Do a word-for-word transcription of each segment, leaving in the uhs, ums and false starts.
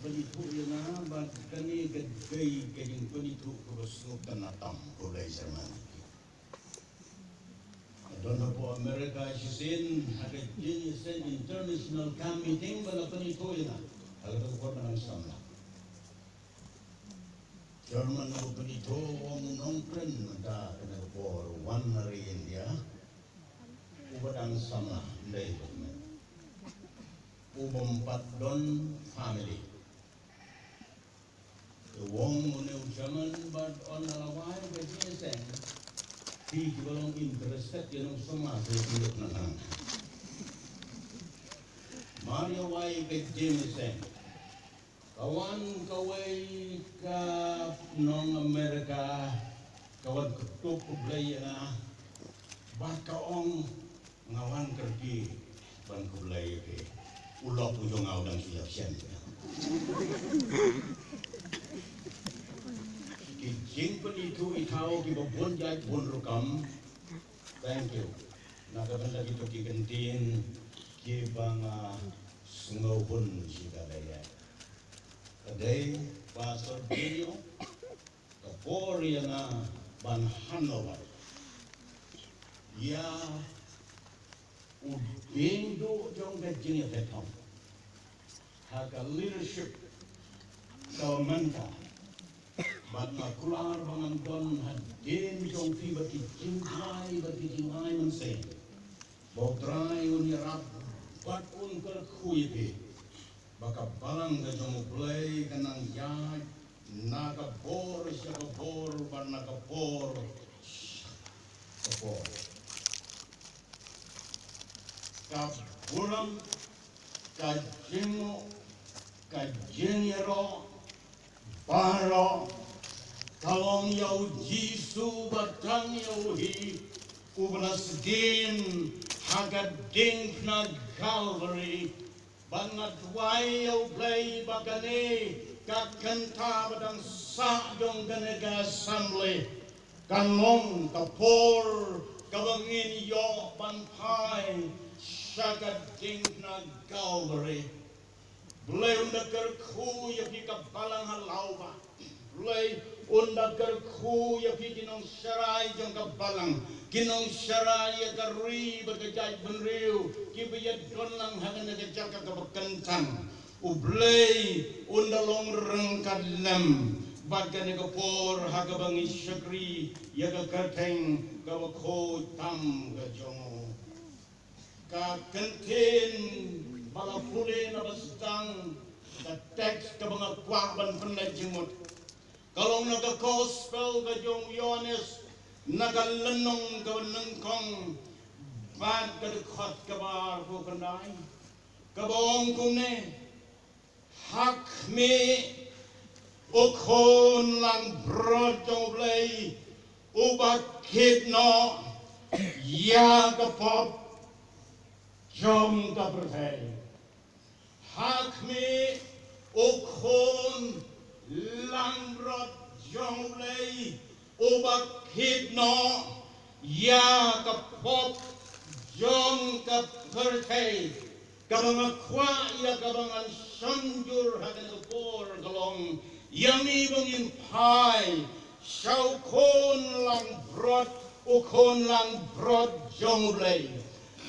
Pynithuh ïa nga bad kane ka dei ka jingpynithuh kaba sngewtynnat tam, khublei shibun. Don hapoh America shisien ha ka jingïaseng international camp meeting ba la pynithuh ïa nga ha ka por ba nang samla. Chairman ba pynithuh u ong u nongkren mynta kane ka por u wan na ri India. U ba dang samla, ym dei ba kmen. U bym pat don family. Te u ong une u chairman bad un la wai ka jingïaseng, phi kiba long interested ïa nongsamla sa ïa phi ïoh na ngan. Mar ïa wai ka jingïaseng, ka wan kawei ka nong America, ka wan kyntu khublei ïa nga bad ka ong, nga wan kyrkieh ban khublei ïa phi. U lok u jong nga u dang shu ïap shen. Ki jingpynithuh ithaw kiba bun jait bun rukom. Thank you. Na ka bynta kito ki kyntien kiba nga sngewhun shi ka dei. Ka dei Pastor Daniel, ka por ïa nga ban hand over ïa u dieng duh jong ka jingïapeit ha ka leadership ka mynta. Bad nga kular ba ngan don hadien jong phi bad ki jingduwai bad ki jingai mynsiem ba U Trai un ïarap bad un kyrkhu ïa phi. Ba ka balang ka jong U Blei ka nang ïaid na ka bor sha ka bor bad na ka por sha ka por. Ka burom, ka jingmut, ka jingïaroh baroh ka long ïa U Jisu bad tang ïa u hi uba la sdien ha ka diengphna Calvary. Bad nga duwai ïa U Blei ba kane ka kynta ba dang sah jong kane ka assembly kan long ka por kaba ngin ïoh ban phai sha ka diengphna Calvary. Blei un da kyrkhu ïa phi ka balang ha Lawbah. Blei un da kyrkhu ïa phi ki nongsharai jong ka balang, ki nongsharai ïa ka ri bad ka jaitbynriew kiba ïadon lang ha kane ka jaka kaba kyntang. U Blei un da long ryngkat lem bad kane ka por ha kaba ngi shakri ïa ka kyrteng kaba khuid tam ka jong u. Ka kyntien ba la pule na ba sdang ka teks kaba nga kwah ban pynleit jingmut ka long na ka gospel ka jong u Ïoannis na ka lynnong kaba nyngkong bad ka dkhot kaba arphew khyndai kaba ong kumne. Ha khmih, U Khun langbrot jong U Blei uba kit noh ïa ka pop jong ka pyrthei. Ha khmih, U Khun langbrot jong U Blei uba kit noh ïa ka pop jong ka pyrthei. Kaba nga kwah ïa kaba ngan shon jur ha kane ka por ka long ïa ngi ba ngin phai sha U Khun langbrot, U Khun langbrot jong U Blei.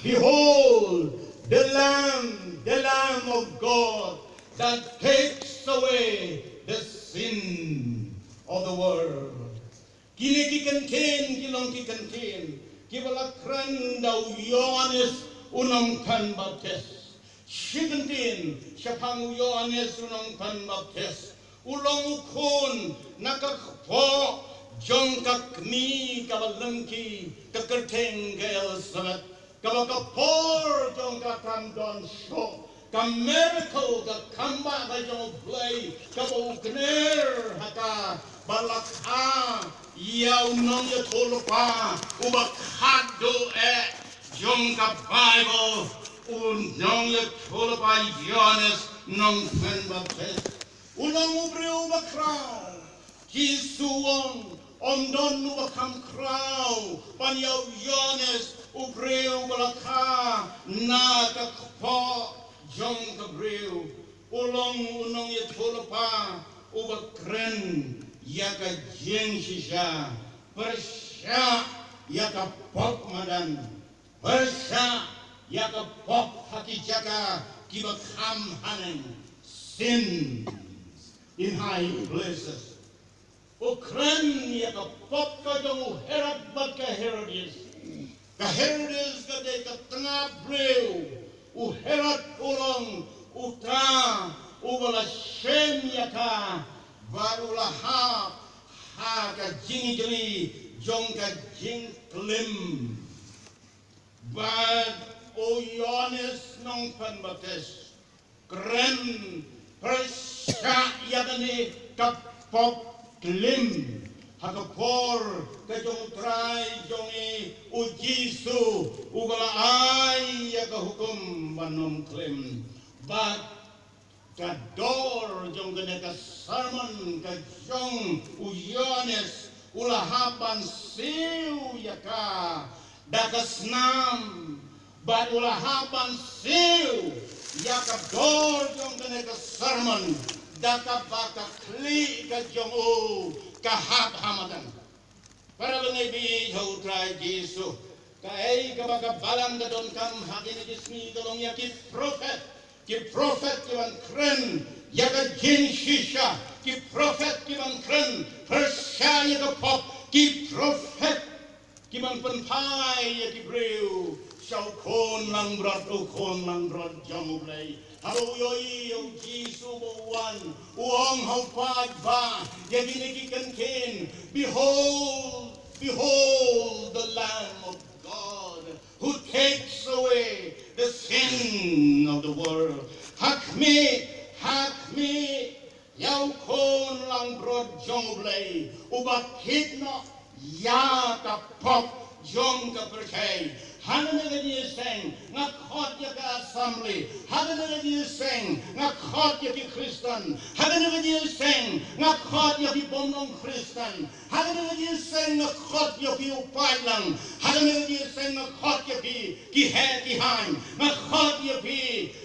Behold the Lamb, the Lamb of God that takes away the sin of the world. Kine ki kyntien ki long ki kyntien kiba la kren da u Ïoannis u nongpynbaptis. Shi kyntien shaphang u Ïoannis u nongpynbaptis. U long u khun na ka kpoh jong ka kmie kaba lyngkhi ka kyrteng ka Elisabet. Kaba ka por jong ka kam don shuh, ka miracle, ka kam ba ka jong U Blei kaba u kner ha ka, ba la kha ïa u nongïathuhlypa uba khatduh eh jong ka Baibl, u nongïathuhlypa Ïoannis Nongpynbaptis. U long u briew uba khraw. Jisu u ong, ym don uba kham khraw ban ïa u Ïoannis u briew ba la kha na ka kpoh jong ka briew. U long u nongïathuhlypa uba kren ïa ka jingshisha, pyrshah ïa ka pop madan, pyrshah ïa ka pop ha ki jaka kiba kham haneng, sins in high places. U kren ïa ka pop ka jong u Herod bad ka Herodias. Ka Herodias ka dei ka tnga briew. U Herod u long uta uba la shem ïa ka, bad u la hap ha ka jingïatylli jong ka jingklim. Bad u Ïoannis Nongpynbaptis kren pyrshah ïa kane ka pop klim ha ka por ka jong u Trai jong ngi u Jisu, uba la ai ïa ka hukum ban ym klim. Bad ka dor jong kane ka sermon ka jong u Ïoannis u la hap ban siew ïa ka da ka snam, bad u la hap ban siew ïa ka dor jong kane ka sermon da kaba ka khlieh ka jong u ka hap ha madan. Para bangeit ba ïeit ha u Trai Jisu, kaei kaba ka Balang ka donkam ha kine ki sngi ka long ïa ki prophet, ki prophet ki ban kren ïa ka jingshisha, ki prophet ki ban kren pyrshah ïa ka pop, ki prophet ki ban pynphai ïa ki briew sha u khun langbrot, u khun langbrot jong U Blei. Haba u ïohi ïa u Jisu ba u wan, u ong ha u paidbah ïa kine ki kyntien, "Behold, behold the Lamb of God who takes away the sin of the world." Ha khmih, ha khmih ïa u khun langbrot jong U Blei, uba khih noh ïa ka pop jong ka pyrthei. Ha kane ka jingïaseng nga khot ïa ka assembly. Ha kane ka jingïaseng nga khot ïa ki Khristan. Ha kane ka jingïaseng nga khot ïa ki bym long Khristan. Ha kane ka jingïaseng nga khot ïa phi u paidlang. Ha kane ka jingïaseng nga khot ïa phi ki heh ki haiñ. Nga khot ïa phi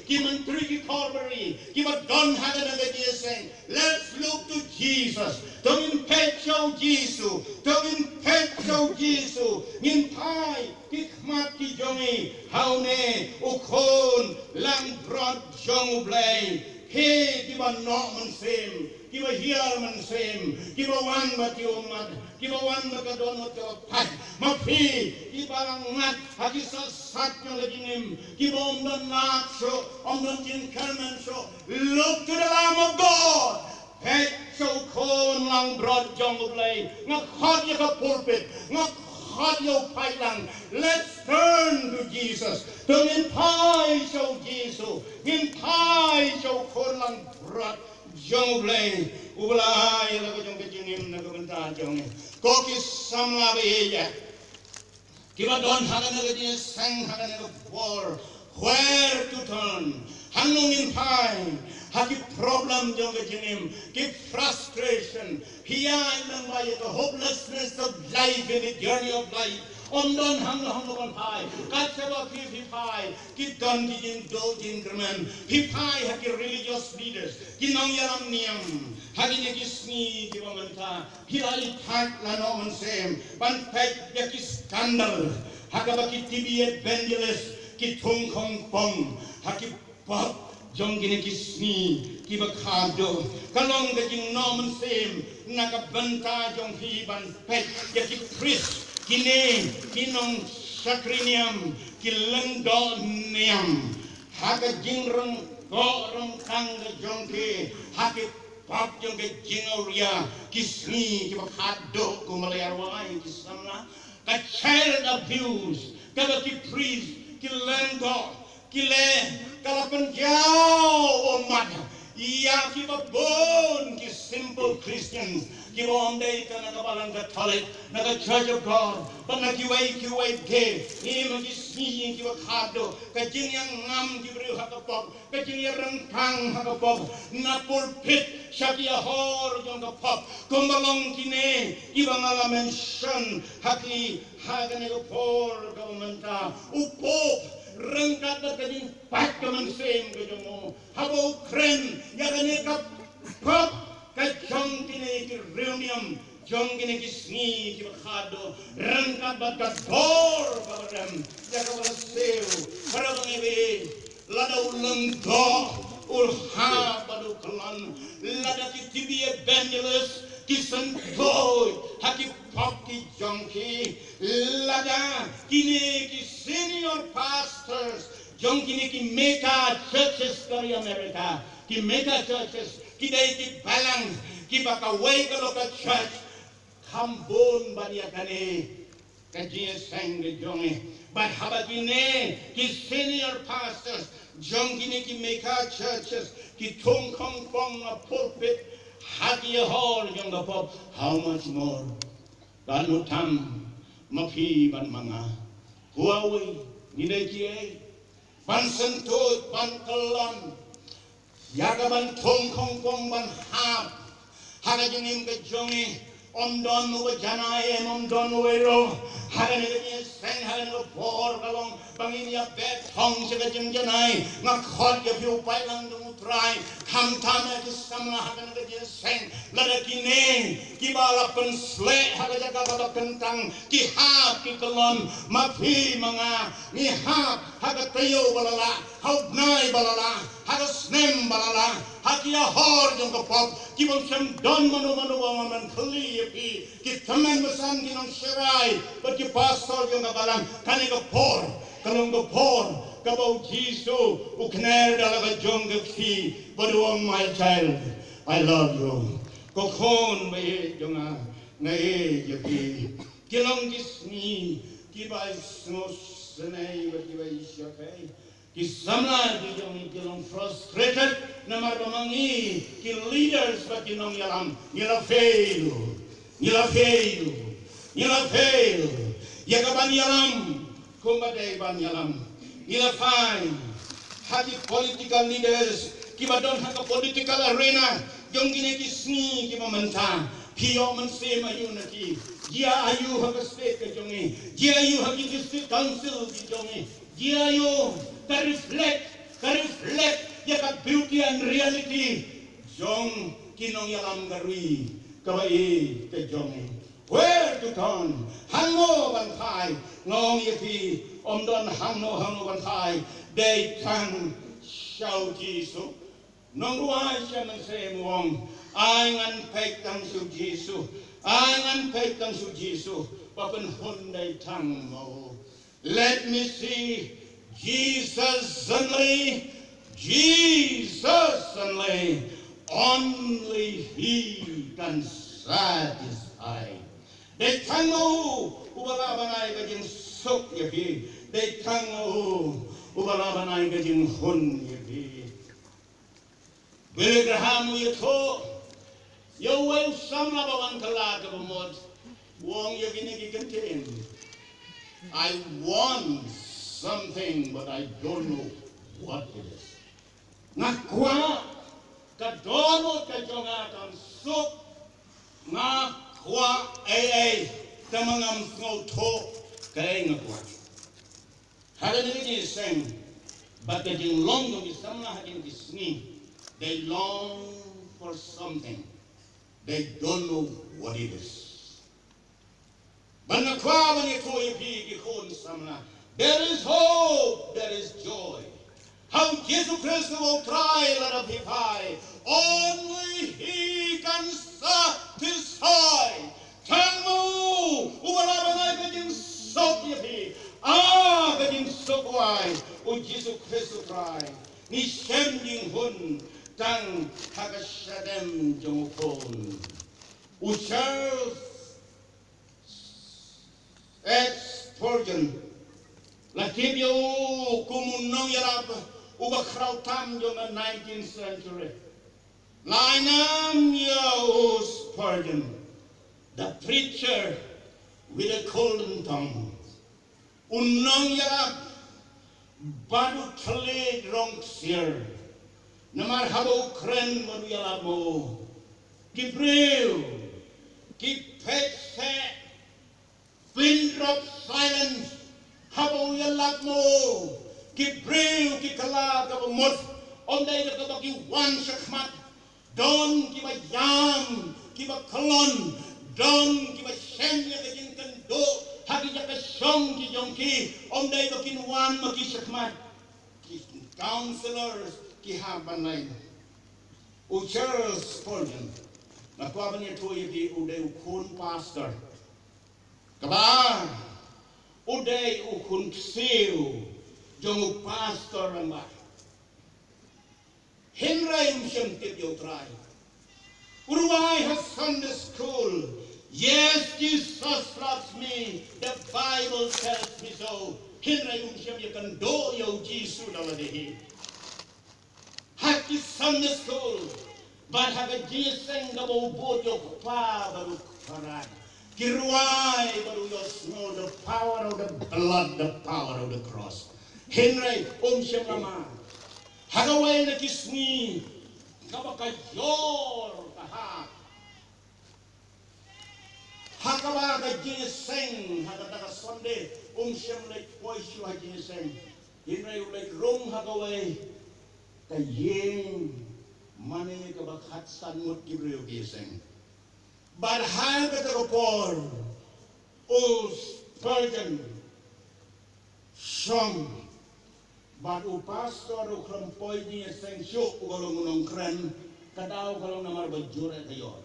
ki myntri ki korbari kiba don ha kane ka jingïaseng. Let's look to Jesus. To ngin peit sha u Jisu. To ngin peit sha u Jisu. Ngin phai ki khmat ki jong ngi ha une u khun langbrot jong U Blei. Phi kiba noh mynsiem, kiba hiar mynsiem, kiba wan bad ki ummat, kiba wan bad ka dohnud kaba pait. Ma phi kiba la ngat ha ki sat sat jong ka jingim, kiba ym don lad shuh, ym don jingkyrmen shuh. Look to the Lamb of God. Peit sha u khun langbrot jong U Blei. Nga khot ïa ka pulpit, nga khot ïa u paidlang. Let's turn to Jesus. To ngin phai sha u Jisu, ngin phai sha u khun langbrot jong U Blei, uba la ai ïa la ka jong ka jingim na ka bynta jong ngi. Ko ki samla ba ïeit, kiba don ha kane ka jingïaseng, ha kane ka por, where to turn? Hangno ngin phai ha ki problem jong ka jingim, ki frustration? Phi ïa nang ba ïa ka hopelessness of life in the journey of life. Ym don hangno hangno ban phai. Katba phi, phi phai, ki don ki jingduh jingkyrmen. Phi phai ha ki religious leaders, ki nongïalam niam. Ha kine ki sngi kiba mynta, phi la ïa thait la noh mynsiem ban peit ïa ki scandal ha kaba ki TV evangelist ki thung khongpong ha ki pop jong kine ki sngi kiba khadduh. Ka long ka jingnoh mynsiem na ka bynta jong phi ban peit ïa ki priest, kine ki nongshakri niam, ki lyngdoh niam, ha ka jingrung, ka ryngkang ka jong ki ha ki pop jong ka jingawria, ki sngi kiba khadduh. Kumba la ïarwai ki samla, ka child abuse kaba ki priest, ki lyngdoh, ki leh, ka la pynjaw ummat ïa kiba bun ki simple Christians, Kiba ym dei tang na ka Balang Katholik, na ka Church of God, bad na kiwei kiwei de, ngi im ha ki sngi ïing kiba khadduh, ka jingïangam ki briew ha ka pop, ka jingïaryngkang ha ka pop, na pulpit sha ki jhur jong ka pop, kumba long kine kiba nga la mention ha ki, ha kane ka por kaba mynta. U Pope, ryngkat bad ka jingpait ka mynsiem ka jong u, haba u kren ïa kane ka pop ka jong kine ki riewniam jong kine ki sngi kiba khadduh, ryngkat bad ka dor kaba rem ïa kaba la siew, para bangeit, lada u lyngdoh, u hap bad u kyllon, lada ki T V evangelist ki syntuid ha ki pop ki jong ki, lada kine ki senior pastors jong kine ki mega churches ka ri America, ki mega churches, ki dei ki balang kiba kawei ka local church, kham bun ban ïa kane ka jingïaseng ka jong ngi. Bad haba kine ki senior pastors jong kine ki mega churches ki thung khongpong na pulpit ha ki jhur jong ka pop, how much more, katno tam ma phi bad ma nga? Huawei, ngi dei kiei ban syntuid, ban kyllon ïa ka ban thung khongpong, ban hap ha ka jingim ka jong ngi? Ym don uba janai, ym don uwei ruh. Ha kane ka jingïaseng, ha kane ka por ka long ba ngin ïa beh thong sha ka jingjanai. Nga khot ïa phi u paidlang jong U Trai, khamtam ïa ki samla ha kane ka jingïaseng. Lada kine kiba la pynsleh ha ka jaka kaba kyntang ki hap ki kyllon, ma phi ma nga ngi hap ha ka taïew ba la lah, ha u bnai ba la lah, ha ka snem ba la lah, ha ki jhur jong ka pop, ki bym shym don mano mano ba wan ban kylli ïa phi. Ki tymmen basan, ki nongsharai bad ki pastor jong ka balang, kane ka por ka long ka por kaba U Jisu u kner da la ka jong ka kti bad u ong, "My child, I love you." Ko khun ba ïeit jong nga, nga ïeit ïa phi. Ki long ki sngi kiba sngewsynei bad kiba shakei. Ki samla ki jong ngi ki long frustrated namar ba ma ngi ki leaders bad ki nongïalam ngi la fail, ngi la fail, ngi la fail ïa ka ban ïalam kumba dei ban ïalam. Ngi la phai ha ki political leaders kiba don ha ka political arena jong kine ki sngi kiba mynta. Phi ïoh mynsiem aïu na ki? Jia aïu ha ka state ka jong ngi? Jia aïu ha ki district council ki jong ngi? Jia aïu? Ka reflect, ka reflect ïa ka beauty and reality jong ki nongïalam ka ri kaba ïeit ka jong ngi. Where to turn? Hangno ban phai? Nga ong ïa phi, ym don hangno hangno ban phai, dei tang sha U Jisu. Nongduwai sha mynsiem u ong, ai ngan peit tang sha U Jisu, ai ngan peit tang sha U Jisu, ba pynhun dei tang ma u. Let me see Jesus only, Jesus only, only He can satisfy. Dei tang ma u uba lah ban ai ka jingsuk ïa phi, dei tang ma u uba lah ban ai ka jinghun ïa phi. Billy Graham u ïathuh ïa uwei u samla ba wan kylla kaba mut, u ong ïa kine ki kyntien, "I want something but I don't know what it is." Nga kwah ka dohnud ka jong nga kan suk, nga kwah ei ei, tangba ngam sngewthuh kaei nga kwah. Haba ngi ïaseng bad ka jinglong jong ki samla ha kine ki sngi, they long for something, they don't know what it is. Bad nga kwah ban ïathuh ïa phi ki khun samla, there is hope, there is joy. Ha U Jisu Khrist U Trai lada phi phai, only He can satisfy. Tang ma u uba lah ban ai ka jingsuk ïa phi. Ah, ka jingsuk u ai U Jisu Khrist U Trai. Ngi shem jinghun tang ha ka shadem jong U Khun. U Charles H Spurgeon la tip ïa u kum u nongïalap uba khraw tam jong ka nineteenth century. La ai nam ïa u Spurgeon. The preacher with a golden tongue. U nongïalap bad u thylliej rong ksiar. Namar haba u kren bad u ïalap mo, ki briew ki peit seh, pin drop silence. Haba u ïalap mo, ki briew ki kylla kaba mut. Ym dei da kaba ki wan shakhmat. Don kiba ïam, kiba kyllon, don kiba shem ïa ka jingkynduh ha ki jaka shong ki jong ki. Ym dei ba kin wan ma ki shakhmat. Ki councillors ki hap ban leit. U Charles Spurgeon, nga kwah ban ïathuh ïa phi, u dei u khun pastor. Kaba u dei u khun ksiew jong u pastor rangbah. Hynrei um shym tip ïa U Trai. U rwai ha Sunday school, "Yes, Jesus loves me, the Bible tells me so." Hynrei um shym ïakynduh ïa U Jisu da lade hi. Ha ki Sunday school bad ha ka jingïaseng kaba u bud ïa u kpa bad u kpa rad, ki rwai bad u ïohsngew the power of the blood, the power of the cross. Hynrei um shym la mad. Ha kawei na ki sngi kaba ka ïor ka hap, ha kaba ka jingïaseng ha kata ka Sunday, um shym leit poi shuh ha jingïaseng. Hynrei u leit rung ha kawei ka ïing mane kaba khatsan ngut ki briew ki ïaseng. Bad ha kata ka por u Spurgeon shong bad u pastor u khlem poi jingïaseng shuh, u ka long u nongkren. Ka daw ka long namar ba jur eh ka ïor.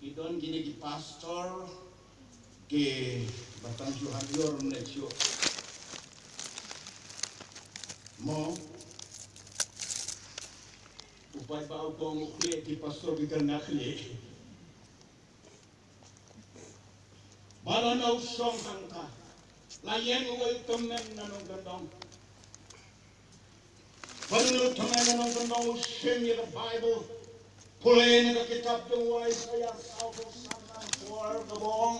Ki don kine ki pastor kiba tang shu hap ïor, ym leit shuh. Mo, u paidbah u kong u khlieh, ki pastor ki kyrngah khlieh. Ba la nau shong hangta, la ïeng uwei u tymmen na nongkyndong. Ba la nau tymmen na nongkyndong u shim ïa ka Bible, pule na ka kitab jong u Isaiah sawphew san, nang por ka bong.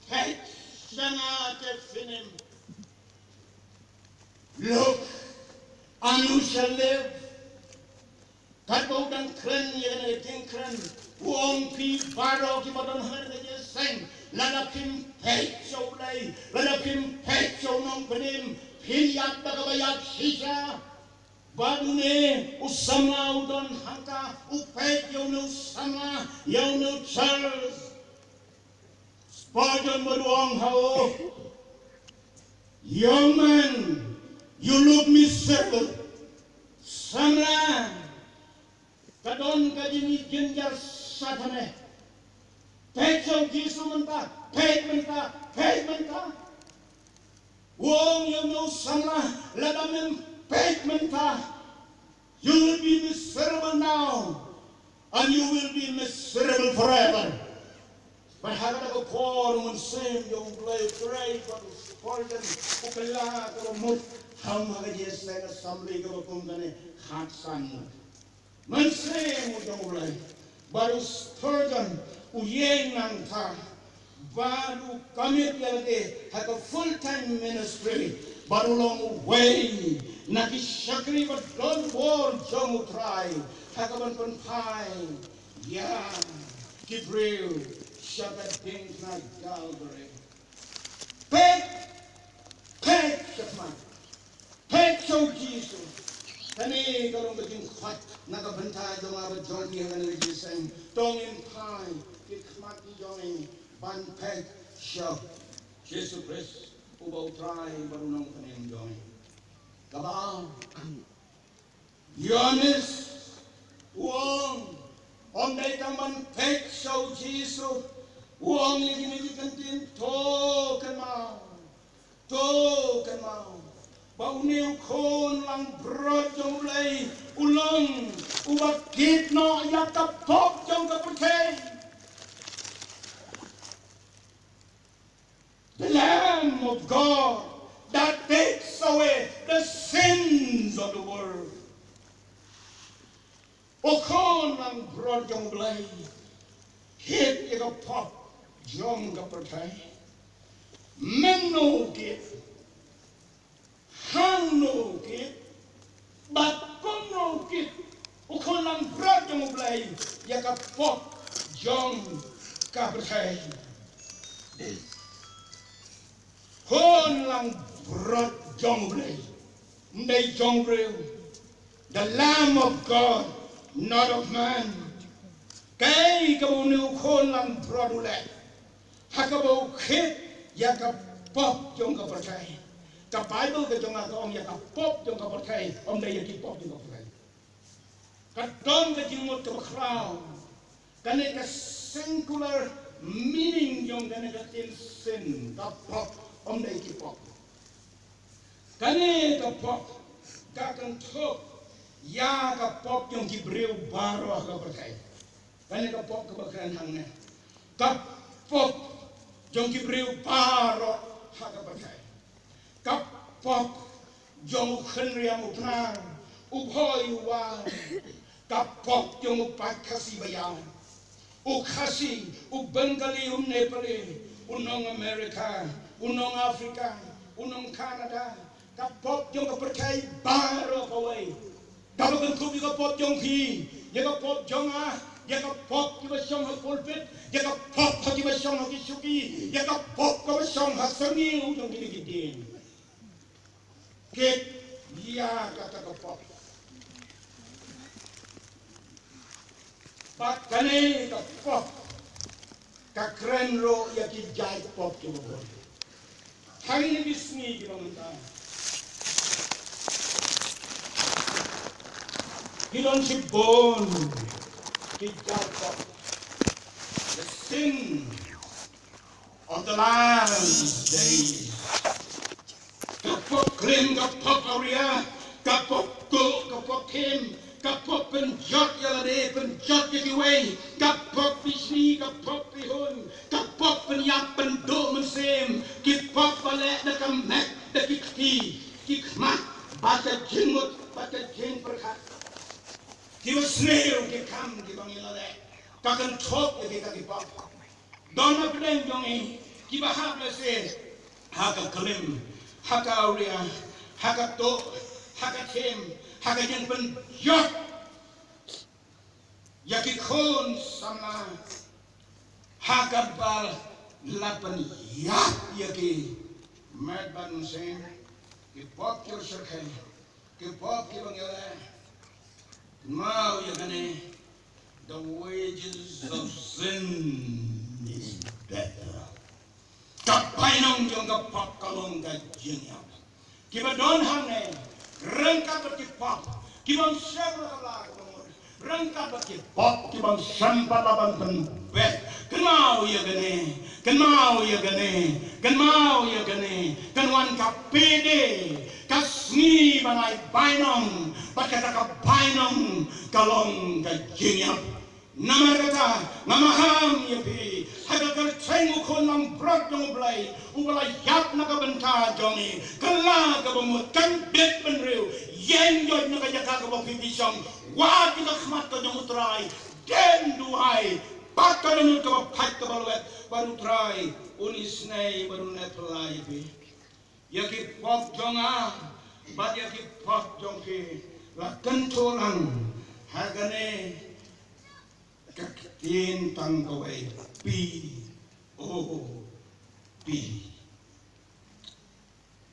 Hei, shana te finim. Look, and who shall live? Katba u dang kren ïa kane ka jingkren, u ong, phi baroh kiba don ha kane ka jingïaseng, lada phim peit sha U Blei, lada phim peit sha U Nongpynim, phin ïap da kaba ïap shisha. Bad une u samla u don hangta, u peit ïa une u samla, ïa une u Charles Spurgeon, bad u ong ha u, "Young man, you look miserable." Samla, ka don ka jingïeit jynjar Satan eh. Peit sha U Jisu mynta, peit mynta, peit mynta. U ong ïa une u samla, lada mem peit mynta, you will be miserable now, and you will be miserable forever. Bad ha kata ka por u Mynsiem jong U Blei u trei bad u Spurgeon, u kylla kaba mut ha ka jingïaseng assembly kaba kum kane, khatsan ngut. Mynsiem u jong U Blei. Bad u Spurgeon u ïeng nangta, bad u commit ïa lade ha ka full time ministry, bad u long uwei na ki shakri ba don bor jong U Trai ha kaban pynphai ïa ki briew sha ka diengphna Calvary. Peit, peit shakhmat, peit sha U Jisu. Kane ka long ka jingkhot na ka bynta jong nga bad jong phi ha kane ka jingïaseng. To ngin phai ki khmat ki jong ngi ban peit sha U Jisu Khrist, uba U Trai bad U Nongpynim jong ngi. Kaba ar, Ïoannis u ong, ym dei tang ban peit sha U Jisu, u ong ïa kine ki kyntien, to kynmaw, to kynmaw ba une u Khun langbrot jong U Blei u long uba kit noh ïa ka pop jong ka pyrthei. The Lamb of God that takes away the sins of the world. U Khun langbrot jong U Blei, Kit ïa ka pop jong ka pyrthei. Mynno kit, hangno kit, bad kumno kit u khun langbrot jong U Blei ïa ka pop jong ka pyrthei. Khun langbrot jong U Blei, ym dei jong u briew. The Lamb of God, not of man. Kaei kaba une u khun langbrot u leh? Ha kaba u kit ïa ka pop jong ka pyrthei. Ka Baibl ka jong nga ka ong ïa ka pop jong ka pyrthei, ym dei ïa ki pop jong ka pyrthei. Ka don ka jingmut kaba khraw. Kane ka singular meaning jong kane ka ktien sin, ka pop, ym dei ki pop. Kane ka pop ka kynthup ïa ka pop jong ki briew baroh ha ka pyrthei. Kane ka pop kaba kren hangne, ka pop jong ki briew baroh ha ka pyrthei. Ka pop jong u Khynriam u Pnar, u Bhoi u War. Ka pop jong u paid Khasi ba ïaw, u Khasi, u Bengali, u Nepali, u nong America, u nong Africa, u nong Canada. Ka pop jong ka pyrthei baroh kawei. Kaba kynthup ïa ka pop jong phi, ïa ka pop jong nga, ïa ka pop kiba shong ha pulpit, ïa ka pop ha kiba shong ha ki shuki, ïa ka pop kaba shong ha syrngiew jong kine ki dieng. Kit ïa kata ka pop. Bad kane ka pop ka kren ruh ïa ki jait pop kiba bun. Ha kine ki sngi kiba mynta ki don shibun ki jait pop. The sin of the last days. Ka pop klim, ka pop awria, ka pop tuh, ka pop them, ka pop pynjot ïa lade, pynjot ïa kiwei, ka pop bishni, ka pop bihun, ka pop pynïap pynduh mynsiem, ki pop ba leh da ka met, da ki kti, ki khmat, bad ka jingmut, bad ka jingpyrkhat. Kiba sniew ki kam kiba ngi la leh, ka kynthup ïa kita ki pop. Don na pdeng jong ngi kiba hap lehse ha ka klim, ha ka awria, ha ka tuh, ha ka them, ha ka jingpynjot ïa ki khun samla, ha kaba la pynïap ïa ki. Met bad mynsiem, ki pop ki shyrkhei, ki pop kiba ngi la leh. Kynmaw ïa kane, the wages of sin is death. Ka bainong jong ka pop ka long ka jingïap. Kiba don hangne, ryngkat bad ki pop ki bym shym la ka bla ka bamut, ryngkat bad ki pop ki bym shym pat la ban pynbeit, kynmaw ïa kane, kynmaw ïa kane, kynmaw ïa kane, kan wan ka pyrthei, ka sngi ban ai bainong, bad kata ka bainong ka long ka jingïap. Namar kata, nga maham ïa phi, ha ka kyrteng u Khun langbrot jong U Blei, uba la ïap na ka bynta jong ngi, kylla ka bamut, kan bit bynriew, ïeng ïoid na ka jaka kaba phi phi shong, wad ïa ka khmat ka jong U Trai, dien duwai, bad ka dohnud kaba pait kaba lwet, bad U Trai un isynei bad un phylla ïa phi. Ïa ki pop jong nga bad ïa ki pop jong phi la kyntu lang ha kane ka ktien tang kawei, P O P.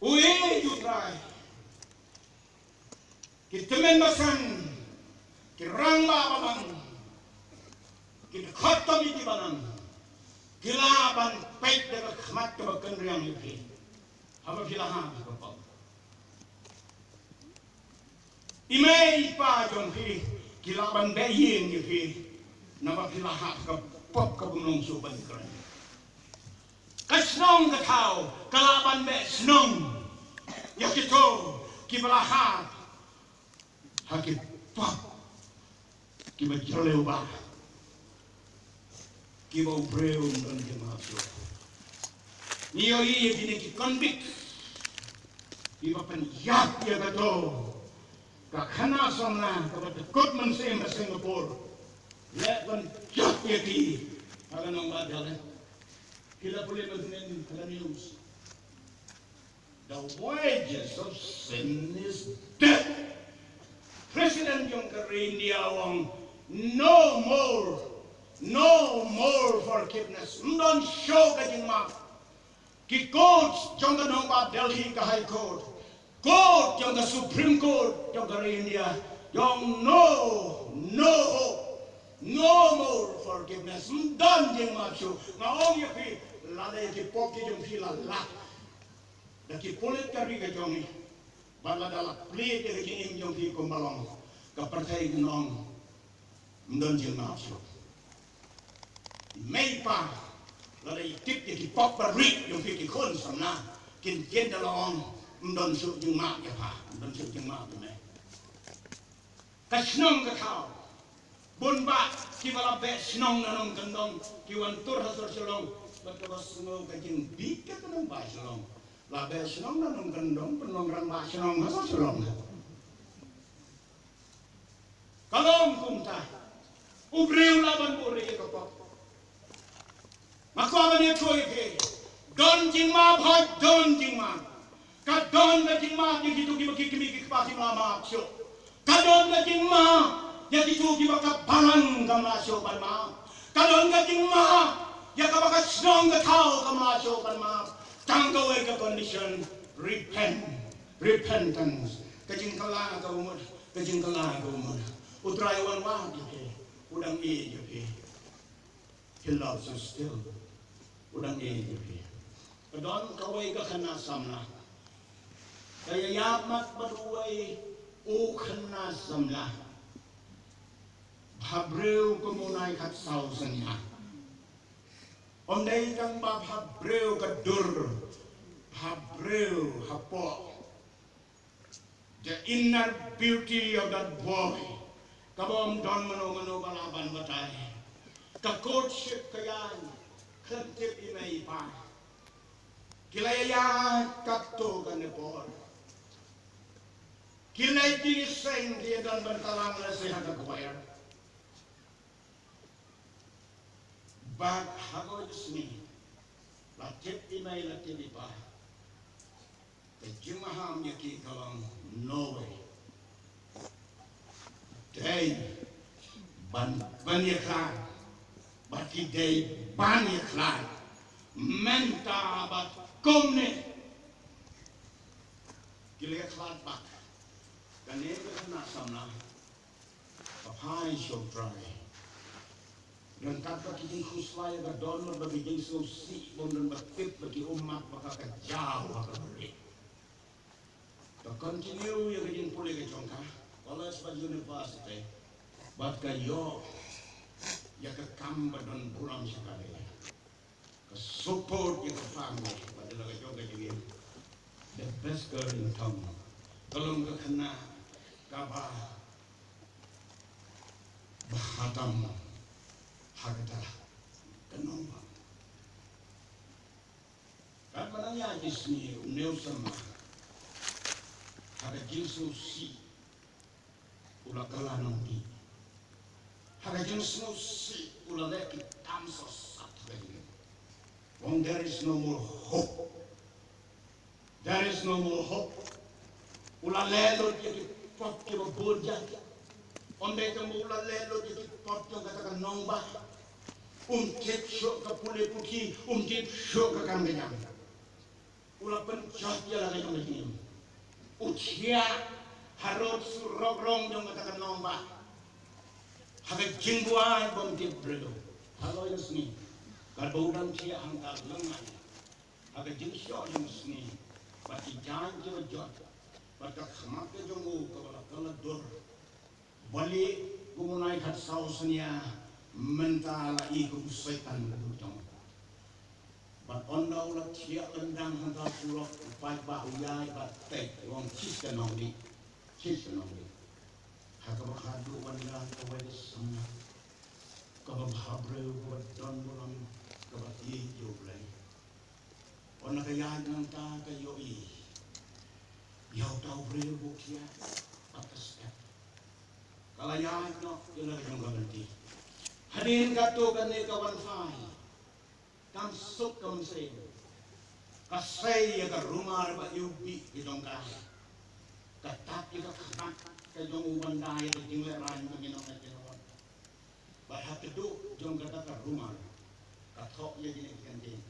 U ïeit U Trai. Ki tymmen basan, ki rangbah balang, ki dkhot komiti balang, ki lah ban peit da ka khmat kaba kynriang ïa phi haba phi la hap ha ka pop. I mei i pa jong phi ki lah ban beh ïing ïa phi naba phi la hap ha ka pop kaba ym long shuh ban kren. Ka shnong ka thaw ka lah ban beh shnong ïa kito kiba la hap ha ki pop kiba jylliew bha, kiba u briew um don jingmap shuh. Ngi ïohi ïa kine ki convict kiba pynïap ïa kato ka khynnah samla kaba dkut mynsiem ha Singapore. Leh ban jop ïa ki Ka nongbah Delhi. Phi la pule mynhynnin ha ka news. The wages of sin is death. President jong ka ri India u ong, no more, no more forgiveness. Ym don shuh ka jingmap. Ki court jong ka nongbah Delhi, ka High Court, court jong ka Supreme Court jong ka ri India, u ong no, no hope, no more forgiveness. Ym don jingmap shuh. Nga ong ïa phi, lada ïa ki pop ki jong phi la lap da ki pulit ka ri ka jong ngi, bad lada la plie ïa ka jingim jong phi kumba long, ka pyrthei kan ong ym don jingmap shuh. Mei pa, lada i tip ïa ki pop barit jong phi ki khun samla, kin kin da la ong ym don shuh jingmap ïa pha, ym don shuh jingmap ïa me. Ka shnong ka thaw. Bun bah kiba la beh shnong na nongkyndong ki wan tur ha sor Shillong bad kaba sngew ka jingbieit ka nongbah Shillong. La beh shnong na nongkyndong, pynlong rangbah shnong ha sor Shillong. Ka long kumta. U briew lah ban buh ïa ka pop. Nga kwah ban ïathuh ïa phi. Don jingmap, hooid don jingmap. Ka don ka jingmap ïa kito kiba ki kmie ki kpa kim lah map shuh. Ka don ka jingmap ïa kito kiba ka balang kam lah shuh ban map. Ka don ka jingmap ïa kaba ka shnong ka thaw kam lah shuh ban map. Tang kawei ka condition, repent, repentance. Ka jingkylla kaba mut, ka jingkylla kaba mut. U Trai u wan wad ïa phi, u dang ïeit ïa phi. He loves you still. U dang ïeit ïa phi. Ka don kawei ka khynnah samla. Ka ïaïap mat bad uwei u khynnah samla. Bhabriew kum u nai khatsaw synñia. Ym dei tang ba bhabriew ka dur, bhabriew hapoh. The inner beauty of that boy. Kaba ym don mano mano ba lah ban batai. Ka courtship ka ïaid khlem tip i mei i pa. Ki la ïaid katto katne por. Ki la ïaid ki seng, ki ïadon ban kylla lehse ha ka choir. Bad ha kawei ka sngi, la tip i mei, la tip i pa. Ka jingmaham ïa ki ka long no way. Dei ban, ban ïakhlad. Bad ki dei ban ïakhlad. Mynta bad kumne. Ki la ïakhlad bad kane ka khynnah samla. Ka phai sha U Trai. Ryngkat bad ki jingkhuslai ba ka don, bad ki jingsngewsih ba ym don ba tip, bad ki ummat ba ka ka jaw ha ka bri. Ka continue ïa ka jingpule ka jong ka, college bad university. Bad ka ïoh ïa ka kam ba don burom sha ka dei. Ka support ïa ka family, bad la ka jong ka jingim. The best girl in town. Ka long ka khynnah kaba, ba ha tam ha kata ka nongbah. Katba nang ïa ki sngi u neu sama ha ka jingsngewsih. U la kylla nongdih. Ha ka jingsngewsih u la leh ki kam sat sat ha ka jingim. Ong, there is no more hope. There is no more hope. U la leh lut ïa ki pop kiba bun jait. Ym dei tang ba u la leh lut ïa ki pop jong kata ka nongbah. Um tip shuh ka pule puthi, um tip shuh ka kam ka jam. U la pynjot ïa la ka jong ka jingim. U thiah harud surok rong jong kata ka nongbah. Ha ka jingbuaid bym tip briew. Halor ïa ka sngi. Katba u dang thiah hangta lyngngai. Ha ka jingshoh jong ka sngi. Bad ki jaiñ kiba jot. Bad ka khmat ka jong u kaba la kylla dur. Ba lieh kum u nai khatsaw synñia, mynta la i kum u Soitan ka dei jong u. Bad ynda u la thiah lyndang hangta surok, u paidbah u ïaid bad tei, u ong, "Khie ka nongdih, khie ka nongdih." Ha kaba khatduh wan ïaid kawei ka samla, kaba bhabriew, kaba don burom, kaba ïeit ïa U Blei. Ynda ka ïaid nangta ka ïohi ïa uta u briew ba u thiah bad ka step. Ka la ïaid noh ïa la ka jong ka lynti. Hadien katto katne ka wan phai, kam suk kam seiñ, ka sei ïa ka rumar ba ïa u bih ka jong ka. Ka tap ïa ka khmat ka jong u ban da ïa ka jinglehraiñ jong ki nongmihkhmat. Bad ha kdup jong kata ka rumar ka thoh ïa kine ki kyntien: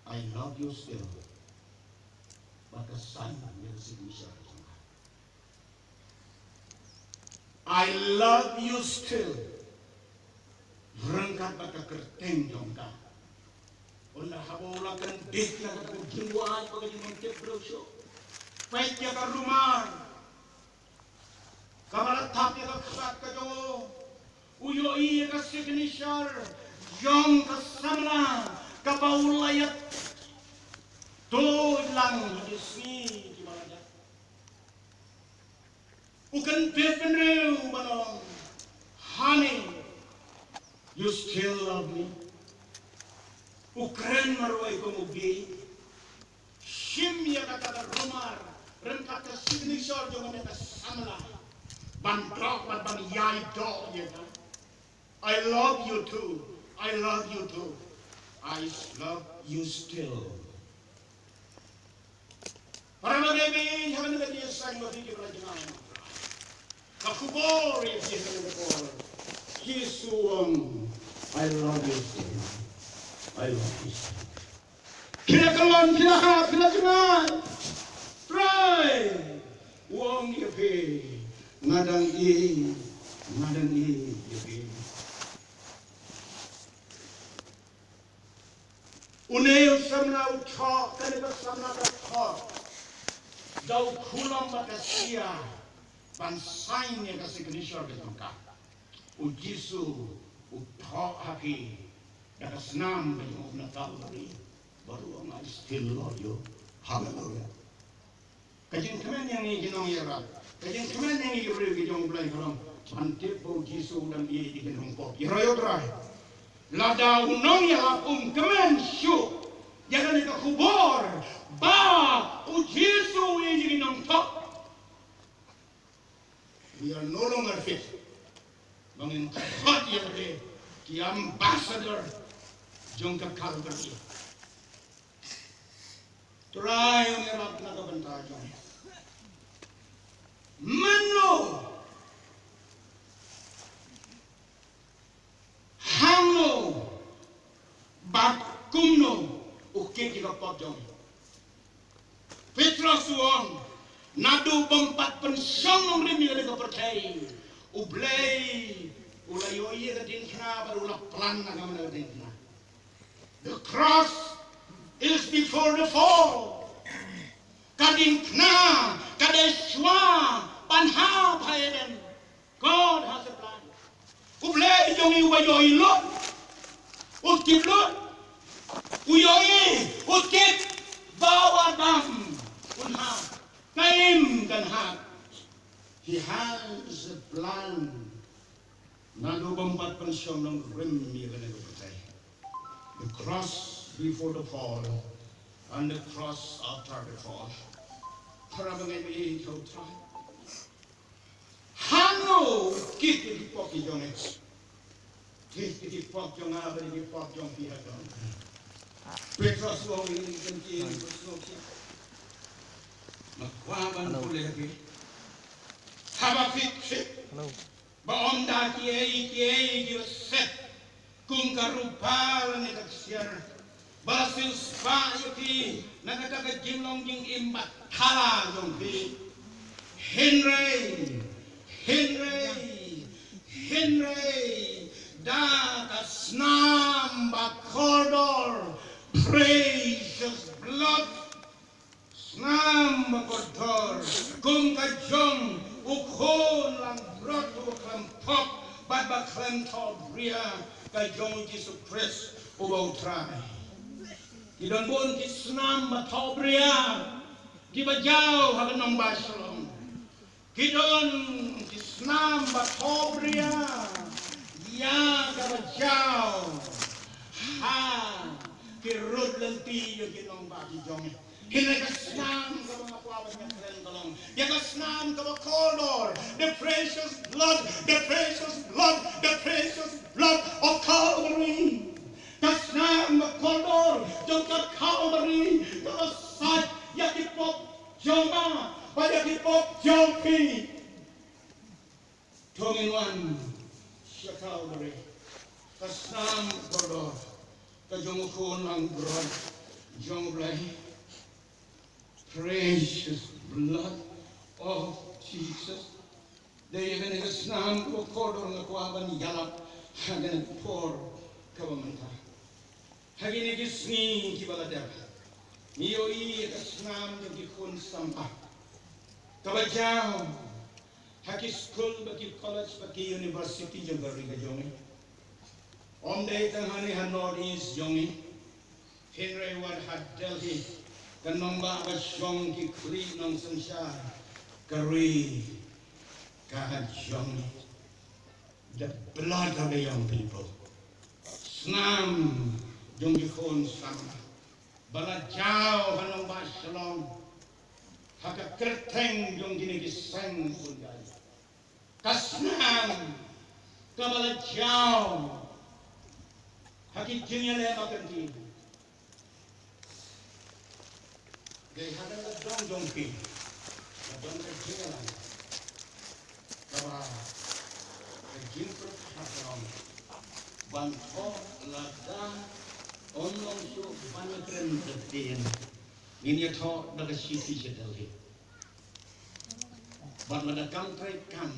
"I love you still." Bad ka sign ïa ka signature jong ka. "I love you still." Ryngkat bad ka kyrteng jong ka. Ynda haba u la kyndit na ka jingwai bad ka jingmyntip briew shuh, peit ïa ka rumar kaba la tap ïa ka khmat ka jong u. U ïohi ïa ka signature jong ka samla kaba u la ïa tuid lang ha ki sngi kiba la dep. U kyntien bynriew ban ong, "Honey, you still love me?" U kren marwei kum u bih. Shim ïa kata ka rumar ryngkat ka signature jong kane ka samla ban doh, ban, ban ïai doh ïa ka. "I love you too. I love you too. I love you still." Para bangeit, ha kane ka jingïaseng ba phi ki para jong nga, ka khubor ïa phi ha kane ka por, Jisu u ong, "I love you still. I love you still." Phi la kyllon, phi la hap, phi la jngai. Trai u ong ïa phi, nga dang ïeit, nga dang ïeit ïa phi. Une u samla u thoh, kane ka samla ka thoh da u khulom bad ka sia ban sign ïa ka signature ka jong ka. U Jisu u thoh ha phi da ka snam ka jong u na Kalbari bad u ong, "I still love you." Haleluia. Ka jingkmen ïa ngi ki nongïarap, ka jingkmen ïa ngi ki briew ki jong U Blei ka long ban tip ba U Jisu u dang ïeit ïa ki nongpop. Ïaroh ïa U Trai. Lada u nongïarap um kmen shuh ïa kane ka khubor ba U Jisu u ïeit ïa ki nongpop, we are no longer fit ba ngin khot ïa ki ambassador jong ka Kalbari. Trai, un ïarap na ka bynta jong mano, hangno bad kumno u kit ïa ka pop jong. Petros u ong, naduh bym pat pynshong nongrim ïa kane ka pyrthei, U Blei u la ïohi ïa ka diengphna bad u la plan na ka bynta ka diengphna. The cross is before the fall. Ka diengphna ka dei shuwa ban hap ha Eden. God has a plan. U Blei jong ngi uba ïohi lut, u tip lut, u ïohi, u tip ba u Adam un hap, ka im kan hap. He has a plan. Naduh bym pat pynshong nongrim ïa kane ka pyrthei. The cross before the fall and the cross after the fall. Para bangeit ïeit ha U Trai. Hangno kit ïa ki pop ki jong ngi? Kit ïa ki pop jong nga bad ïa ki pop jong phi ha ka. Petros u ong ïa ngi, ka ktien ka sngewsih. Nga kwah ban pule ha phi. Haba phi tip ba ym da kiei kiei kiba set kum ka rupa lane ka ksiar ba la siewspah ïa phi na kata ka jinglong jingim bathala jong phi. Hynrei, hynrei, hynrei da ka snam ba kordor, precious blood, snam ba kordor kum ka jong u khun langbrot uba khlem pop bad ba khlem thohbria, ka jong U Jisu Khrist uba U Trai. Ki don bun ki snam ba thohbria kiba jaw ha ka nongbah Shillong. Ki don ki snam ba thohbria ïa kaba jaw ha ki rud lynti ïa ki nongbah ki jong ngi. Kine ki snam kaba nga kwah ban ïakren ka long ïa ka snam kaba kordor, the precious blood, the precious blood, the precious blood of Calvary. Ka snam kaba kordor jong ka Calvary kaba sait ïa ki pop jong nga bad ïa ki pop jong phi. To ngin wan sha Calvary. Ka snam kordor ka jong u khun langbrot jong U Blei. Precious blood of Jesus. Dei ïa kane ka snam kaba kordor nga kwah ban ïalap ha kane ka por kaba mynta. Ha kine ki sngi kiba la dep, ngi ïohi ïa ka snam jong ki khun samla kaba jaw ha ki skul bad ki college bad ki university jong ka ri ka jong ngi. Ym dei tang hangne ha North East jong ngi, hynrei wat ha Delhi, ka nongbah ba shong ki khlieh nongsynshar ka ri ka jong ngi. The blood of the young people. Snam jong ki khun samla ba la jaw ha nongbah Shillong, ha ka kyrteng jong kine ki seng khun jait. Ka snam kaba la jaw ha ki jingïaleh markynti. Dei hadien la dong jong phi la don ka jingïalang kaba ka jingpyrkhat ka long ban thoh lada ym long shuh ban ïakren da ktien, ngin ïathoh da ka shithi sha Delhi. Bad lada kam trei kam,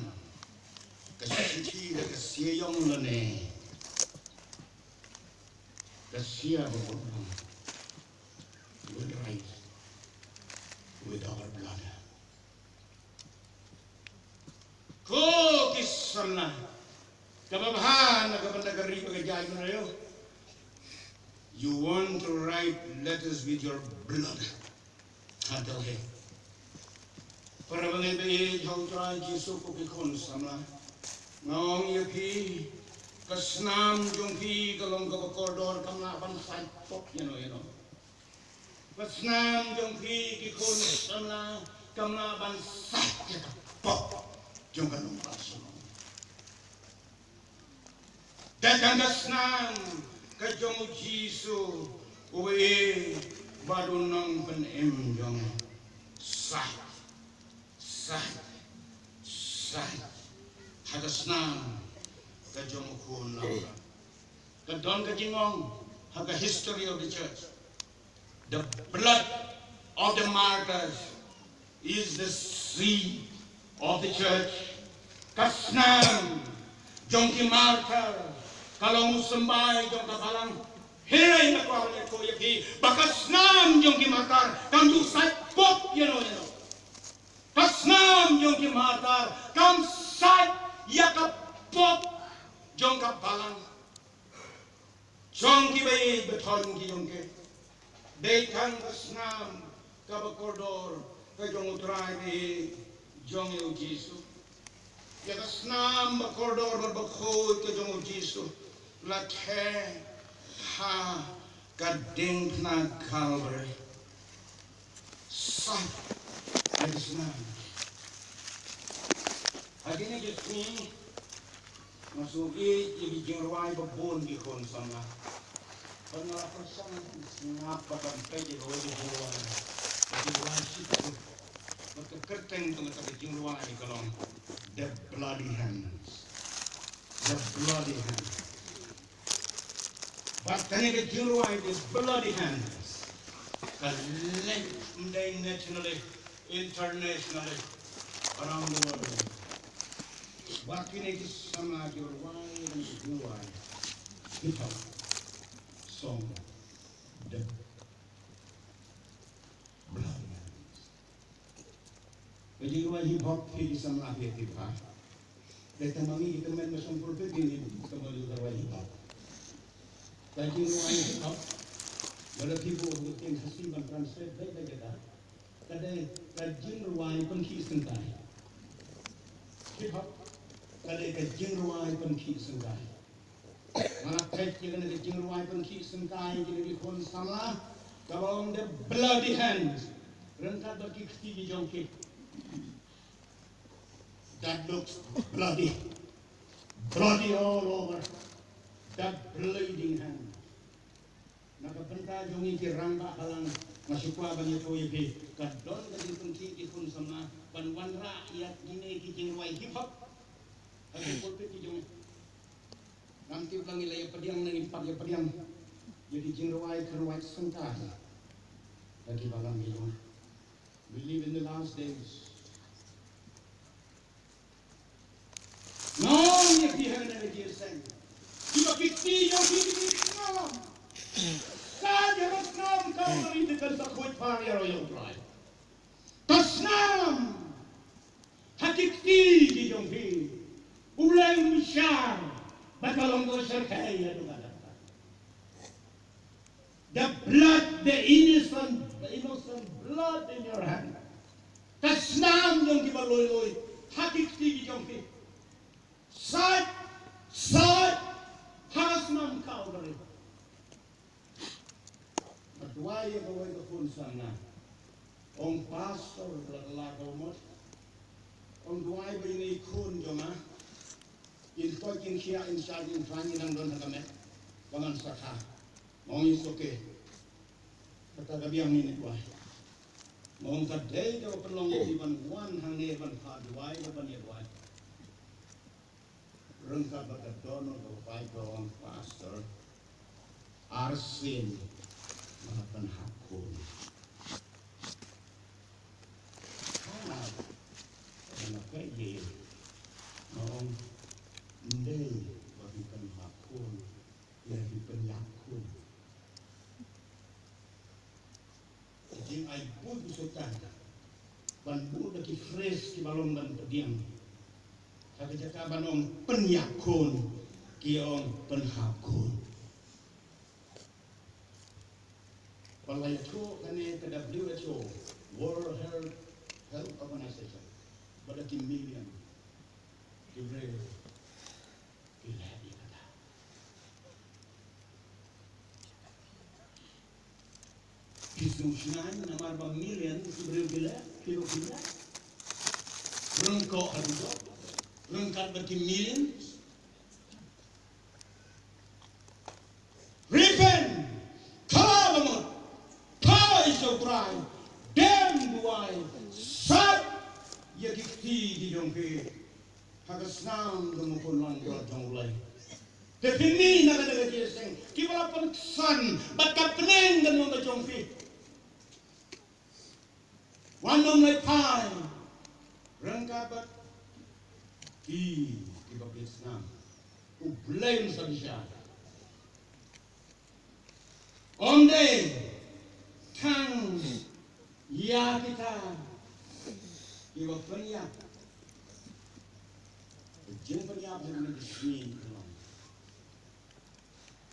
ka shithi da ka sia ïong lane ka sia ba bun long will rise with our blood. Ko ki samla kaba bha na ka bynta ka ri bad ka jaitbynriew, you want to write letters with your blood. Hadal he. Para bangeit ba ïeit ha U Trai Jisu, ko ki khun samla, nga ong ïa phi, ka snam jong phi ka long kaba kordor, kam lah ban sait pop ïano ïano. Ka snam jong phi ki khun samla kam lah ban sait ïa ka pop jong ka nongbah Shillong. Te tang ka snam ka jong U Jisu uba ïeit bad U Nongpynim jong ngi. Sait, sait, sait ha ka snam ka jong U Khun Lamra. Ka don ka jingong ha ka history of the church. The blood of the martyrs is the seed of the church. Ka snam jong ki martyr ka long u symbai jong ka balang. Hynrei nga kwah ban ïathuh ïa phi ba ka snam jong ki martyr kam ju sait pop ïano ïano. Ka snam jong ki martyr kam sait ïa ka pop jong ka balang. Jong ki ba ïeit ba thoh ki jong ki. Dei tang ka snam kaba kordor ka jong U Trai ba ïeit jong ngi U Jisu. Ïa ka snam ba kordor bad bakhuid ka jong U Jisu la theh ha ka diengphna Calvary. Sait ïa ka snam. Ha kine ki sngi nga sngew ïeit ïa ki jingrwai ba bun ki khun samla. Bad nga la pyrshang sngap bad ban peit ïa kawei ka jingrwai, ka jingrwai shitkum. Bad ka kyrteng jong kata ka jingrwai ka long The Bloody Hands. The Bloody Hands. Bad kane ka jingrwai The Bloody Hands ka leit ym dei nationally, internationally, around the world. Bad kine ki samla ki rwai kane ka jingrwai, hip hop song, The Bloody Hands. Ka jingrwai hip hop phi ki samla phi phi bha. Te tang ma ngi ki tymmen ba shong pulpit ngi, ngi tymmen ka rwai hip hop. Ka jingrwai hip hop, lada phi buh ha ka ktien Khasi ban translate beit beit ïa ka, ka dei ka jingrwai pynkhih syngkai. Hip hop ka dei ka jingrwai pynkhih syngkai. Nga la peit ïa kane ka jingrwai pynkhih syngkai kine ki khun samla, Kaba ong the bloody hands. Ryngkat bad ki kti ki jong ki. That looks bloody. Bloody all over. That bleeding hand. Na ka bynta jong ngi ki rangbah balang, nga shu kwah ban ïathuh ïa phi, ka don ka jingpynkhih ki khun samla ban wanrah ïa kine ki jingrwai hip hop ha ki pulpit ki jong ngi. Ngam tip la ngi la ïa pdiang ne ngim pat ïa pdiang ïa ki jingrwai kynrwai sengkar ha ki balang ki jong ngi. We live in the last days. Nga ong ïa phi ha kane ka jingïaseng, kiba ki kti jong phi ki snam. Sa ïa ka snam ka ong ïa ka, ka sa khuid phar ïa u Trai. Ka snam ha ki kti ki jong phi. U Blei un bishar bad ka long kaba shyrkhei ïa ka. The blood, the innocent, the innocent blood in your hand. Ka snam jong kiba lui lui ha ki kti ki jong phi. Sait, sait ha ka snam Calvary. Nga duwai ïa kawei ka khun samla. Ong pastor, la ka la ka mut. Ong duwai ba ine i khun jong nga. In koit in khiah in shait in khlaiñ in nang don ha ka met ba ngan sa kha. Nga ong it's okay. Kata ka biang ine i duwai. Nga ong ka dei kaba pynlong ïa phi ban wan hangne ban phah duwai, ban ïa duwai. Ryngkat bad ka don ka bai ka ong pastor. Arsien nga la pynhap khun. Hana nga peit ïa nga ong ym dei ba phi pynhap khun, ïa phi pynïap khun. Ka jingai buit u Soitan ban buh da ki phrase kiba long ban pdiang. Ha ka jaka ban ong pynïap khun, ki ong pynhap khun. Ba la ïathuh kane ka W H O, World Health, Health Organization, ba da ki million ki briew ki leh ïa kata. Ki sngewsynei namar ba million ki briew ki leh, ki ruh ki leh. Ryngkoh haduh, ryngkat bad ki millions. Repent, kha ba mut, kha ïa u Trai, dem duwai, sait ïa ki kti ki jong phi ha ka snam jong u Khun Langbrot jong U Blei. Te phin mih na kane ka jingïaseng kiba la pynksan bad ka bneng ka long ka jong phi. Wan ym leit phai ryngkat bad ki, kiba phi snam. U Blei un sa bishar. Ym dei tang ïa kita kiba pynïap. Ka jingpynïap ha kine ki sngi ka long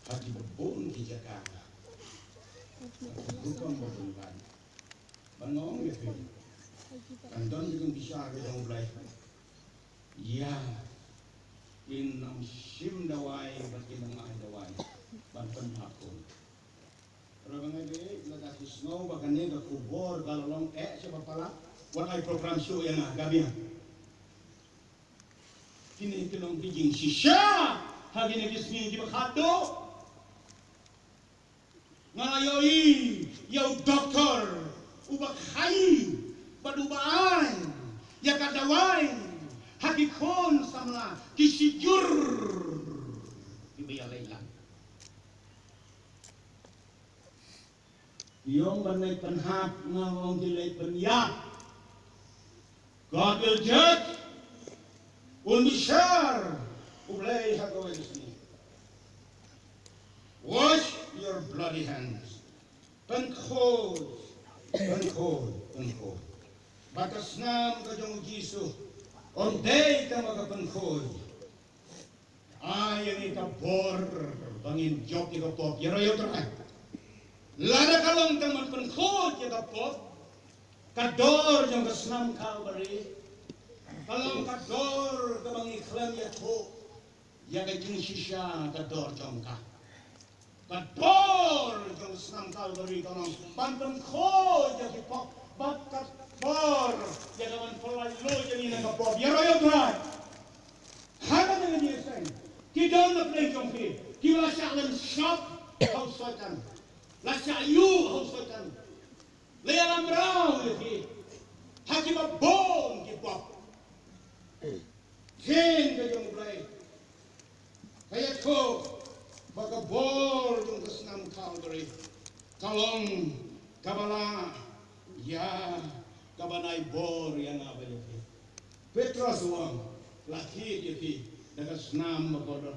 ha kiba bun ki jaka, ha ki rukom ba bun ban. Ban ong ïa phi, kan don ka jingbishar ka jong U Blei. Ïa, kin ym shim dawai bad kin ym ai dawai ban pynhap khun. Ruh ba nga dei lada phi sngew ba kane ka khubor ka la long eh sha ba palat, wat ai program shuh ïa nga, ka biang. Kine ki long ki jingshisha ha kine ki sngi kiba khatduh. Nga la ïohi ïa u doktor uba khaii bad uba ai ïa ka dawai ha ki khun samla ki shijur kiba ïaleit lang. Ki ong ban leit pynhap, nga ong ki leit pynïap. God will judge. Un bishar U Blei ha kawei ka sngi. Wash your bloody hands. Pynkhuid, pynkhuid, pynkhuid. Ba ka snam ka jong U Jisu ym dei tang ba ka pynkhuid. Ai ïa ngi ka bor ba ngin jop ïa ka pop, ïaroh ïa U Trai. Lada ka long tang ban pynkhuid ïa ka pop, ka dor jong ka snam Kalbari ka long ka dor kaba ngi khlem ïathuh ïa ka jingshisha ka dor jong ka. Ka dor jong snam Kalbari ka long ban pynkhuid ïa ki pop, bad ka dor ïa ka ban pynlait luid ïa ngi na ka pop. Ïaroh ïa U Trai. Ha kane ka jingïaseng, ki don na pdeng jong phi kiba la shah len shop ha u Soitan, la shah ïuh ha u Soitan, la ïalam raw ïa phi ha kiba bun ki pop. Ktien ka jong U Blei ka ïathuh ba ka bor jong ka snam Kalbari ka long kaba la ïa, kaba nai bor ïa nga bad ïa phi. Petros u ong, la thied ïa phi da ka snam bakordor.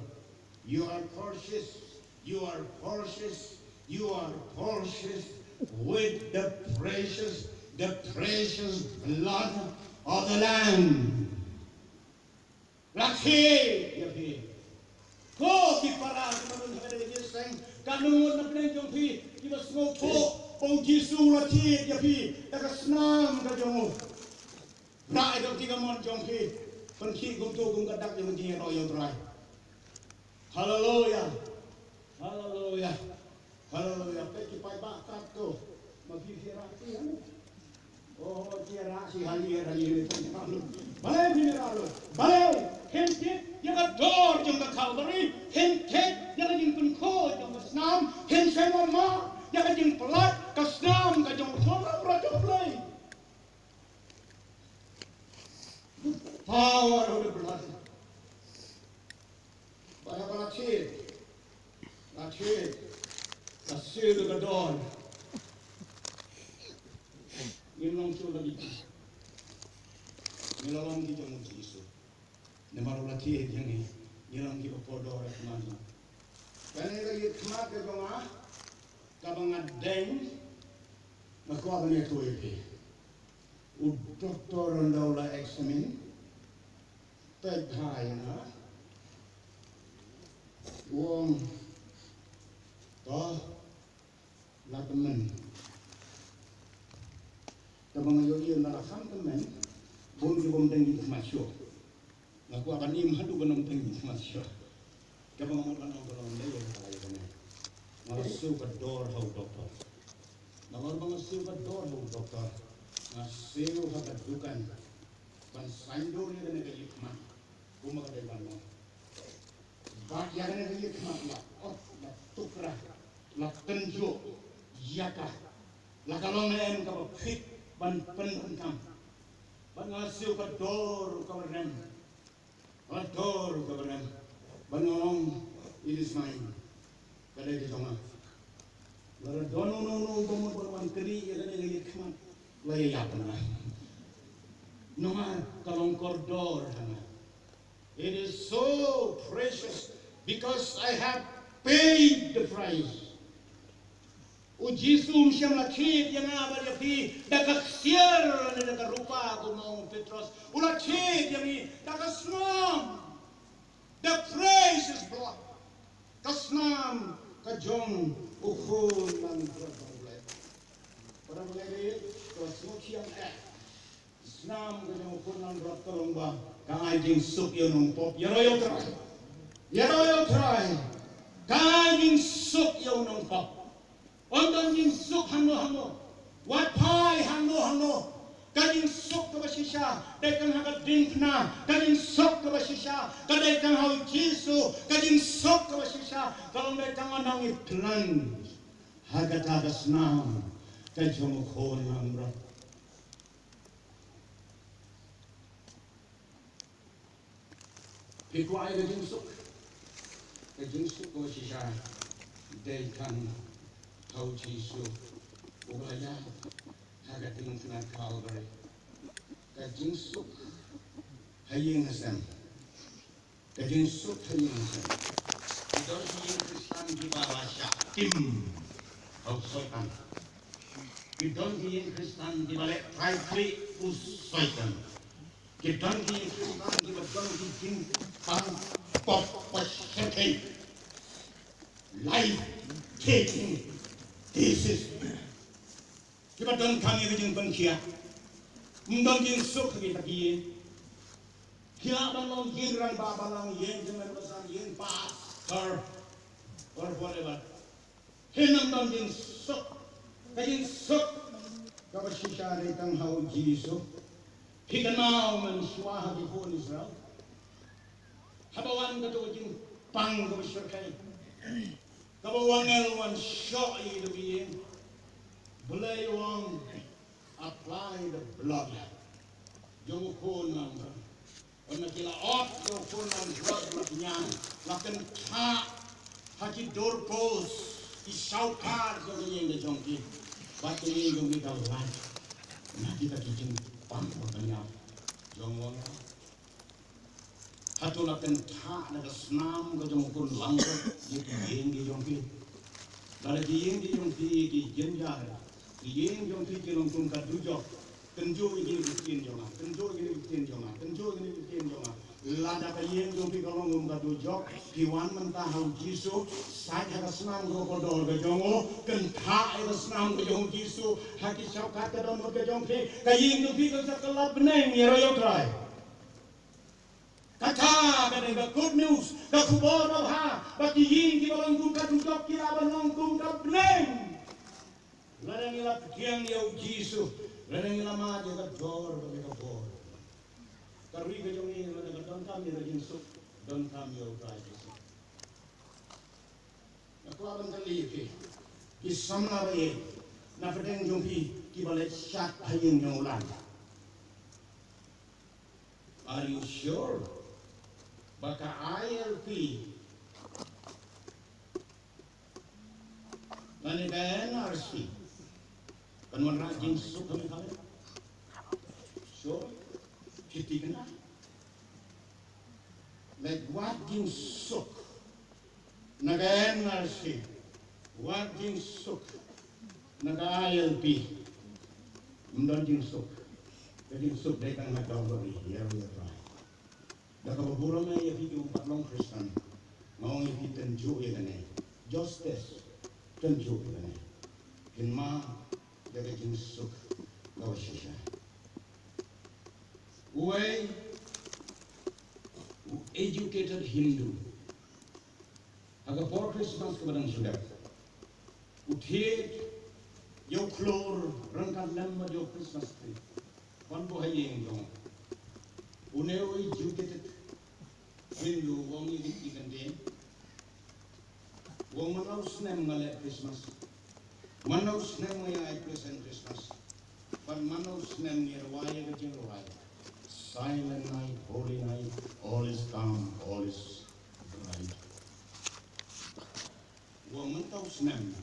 You are purchased, you are purchased, you are purchased with the precious, the precious blood of the Lamb. La thied ïa phi. Ko ki para kiba don ha kane ka jingïaseng, katno ngut na pdeng jong phi kiba sngewthuh ba U Jisu u la thied ïa phi da ka snam ka jong u. Rah ïa ka kti kamon jong phi, pynkhih kumto kum ka dak jong ka jingïaroh ïa U Trai. Haleluya. Haleluya. Haleluya. Peit ki paidbah katto. Ma phi phi rah kti hangne. Oh, ki rah shi hali hali ne. Balei phi rah lut? Balei? Phin thied ïa ka dor jong ka Kalbari. Phin thied ïa ka jingpynkhuid jong ka snam. Phin shai mama ïa ka jingpynlait ka snam ka jong U Trai, U Trai U Blei. The power of the blood. Ba la, ba la thied, la thied, la siew da ka dor. Ngim long shuh la ki, ngi la long ki jong U Jisu. Namar u la thied ïa ngi, ngi long kiba kordor ha khmat jong u. Kane ka ïit khmat ka jong nga, kaba nga deng, nga kwah ban ïathuh ïa phi. U doktor ynda u la examine, peit bha ïa nga, u ong, to, la tymmen. Kaba nga ïohi ynda la kham tymmen, bun ki bym deng ïit khmat shuh. Nga kwah ban im haduh ban ym deng ïit khmat shuh. Kaba nga mut ban ong ka long dei ïa ka, ïa kane. Nga la siew ka dor ha u doktor. Namar ba nga siew ka dor ha u doktor, nga siew ha ka dukan ban saiñdur ïa kane ka ïit khmat, kumba ka dei ban long. Bad ïa kane ka ïit khmat la ot, la tukra, la tynjuh ïa ka, la ka long ne em kaba fit ban pyndonkam. Bad nga la siew ka dor kaba rem. Nga la dor kaba rem. Bad nga ong, it is mine. Ka dei ka jong nga. Lada don uno uno uba mut ban wan kynriah ïa kane ka ïit khmat, la ïa ïap na nga. Namar ka long kordor ha nga. It is so precious because I have paid the price. U Jisu um shym la thied ïa nga bad ïa phi da ka ksiar ne da ka rupa, kum u ong u Petros. U la thied ïa ngi da ka snam. The precious blood. Ka snam ka jong u Khun langbrot jong U Blei. Para bangeit, ka sngewthiang eh. Snam ka jong u Khun langbrot ka long ba ka ai jingsuk ïa u nongpop. Ïaroh ïa U Trai. Ïaroh ïa U Trai. Ka ai jingsuk ïa u nongpop. Ym don jingsuk hangno hangno. Wat phai hangno hangno. Ka jingsuk kaba shisha dei tang ha ka diengphna. Ka jingsuk kaba shisha ka dei tang ha u Jisu. Ka jingsuk kaba shisha ka long dei tang ha ngi khlaiñ ha kata ka snam ka jong u Khun langbrot. Phi kwah ïa ka jingsuk? Ka jingsuk kaba shisha dei tang ha u Jisu uba la ïap ha ka diengphna Kalbari. Ka jingsuk ha ïing ha sem. Ka jingsuk ha ïing ha sem. Ki don ki ïing Khristan kiba la shah tim ha u Soitan. Ki don ki ïing Khristan kiba leh trai khlieh u Soitan. Ki don ki ïing Khristan kiba don ki jingpang pop ba shyrkhei, life taking disease. Kiba donkam ïa ka jingpynkhiah. Ym don jingsuk ha kita ki ïing. Ki lah ban long ïing rangbah balang, ïing jingmut basan, ïing pastor, or whatever. Phin ym don jingsuk. Ka jingsuk kaba shisha dei tang ha U Jisu. Phi kynmaw mynshwa ha ki khun Israel, haba wan kato ka jingpang kaba shyrkhei, kaba u angel u wan shoh ïa kito ki ïing, Blei u ong, apply the blood jong u khun langbrot. Hynrei ki la ot ïa u khun langbrot, la pynïaid, la kynthah ha ki doorpost, ki shawkar jong ka ïing ka jong ki. Bad ka ïing jong ki ka lait na kita ki jingpang ba ka ñiaw jong u angel. Hato la kynthah na ka snam ka jong u khun langbrot ïa ki ïing ki jong phi? Lada ki ïing ki jong phi ki jynjar, ki ïing jong phi ki long kum ka dujok, kynjoh ïa kine ki ktien jong nga, kynjoh ïa kine ki ktien jong nga, kynjoh ïa kine ki ktien jong nga. Lada ka ïing jong phi ka long kum ka dujok, phi wan mynta ha U Jisu, sait ha ka snam kordor ka jong u, kynthah ïa ka snam ka jong U Jisu ha ki shawkar ka dohnud ka jong phi, ka ïing jong phi kan sa kylla bneng ïaroh ïa U Trai. Kata ka dei ka good news, ka khubor babha, ba ki ïing kiba long kum ka dujok ki lah ban long kum ka bneng lada ngi la pdiang ïa U Jisu, lada ngi la mad ïa ka dor bad ïa ka bor. Ka ri ka jong ngi lada ka donkam ïa ka jingsuk, donkam ïa U Trai Jisu. Nga kwah ban kylli ïa phi, ki samla ba ïeit na pdeng jong phi kiba leit shad ha ïing jong u Blei. Are you sure ba ka I L P lane ka N R C kan wanrah jingsuk ha Meghalaya? Sure. Phi thikna? Leit wad jingsuk na ka N R C, wad jingsuk na ka I L P. Ym don jingsuk. Ka jingsuk dei tang na ka doh ba ïa u Trai. Da kaba burom ïa phi kiba ym pat long Khristan, nga ong ïa phi, tynjuh ïa kane. Justice, tynjuh ïa kane. Phin mad da ka jingsuk kaba shisha. Uwei u educated Hindu, ha ka por Christmas kaba dang shu dep, u thied ïa u khlur ryngkat lem bad ïa u Christmas tree ban buh ha ïing jong u. Une u educated Hindu u ong ïa ki kyntien. U ong, man la u snem nga leh Christmas. Man la u snem nga ïai present Christmas. Bad man la u snem ngi rwai ïa ka jingrwai Silent night, holy night, all is calm, all is bright. U ong, mynta u snem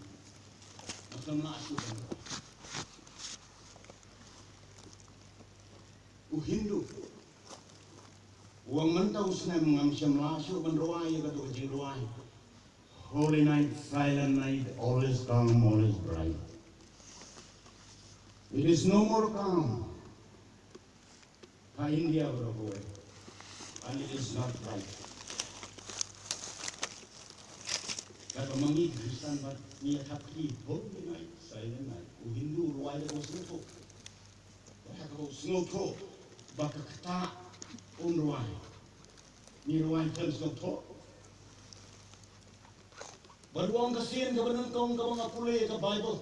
ngam shym lah shuh ban rwai. U Hindu u ong, mynta u snem ngam shym lah shuh ban rwai ïa kato ka jingrwai Holy night, silent night, all is calm, all is bright. It is no more calm ha India baroh kawei, and it is not bright. Katba ma ngi Khristan pat ngi ïa thap ki, holy night, silent night. U Hindu u rwai da kaba sngewthuh. Bad ha kaba u sngewthuh ba ka ktah un rwai, ngi rwai khlem sngewthuh. Bad u ong, ka sien kaba nyngkong kaba nga pule ïa ka Baibl,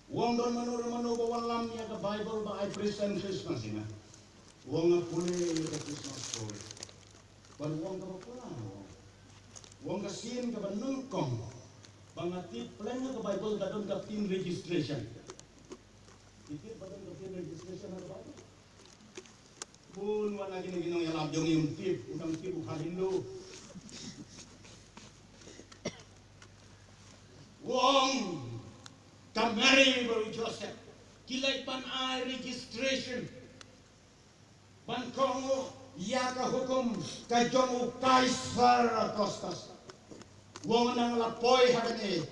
u ong, don mano re mano ba wallam ïa ka Baibl ba ai present Christmas ïa nga? U ong, nga pule ïa ka Christmas story. Bad u ong, kaba palat, u ong, u ong, ka sien kaba nyngkong ba nga tip pleng ha ka Baibl ka don ka ktien registration. Phi tip ba don ka ktien registration ha ka Baibl? Bun wat na kine ki nongïalap jong ngi ym tip, u dang tip u kha Hindu. U ong, ka Mary bad u Joseph ki leit ban ai registration ban kohnguh ïa ka hukum ka jong u Kaisar Augustus. U ong, nga la poi ha kane,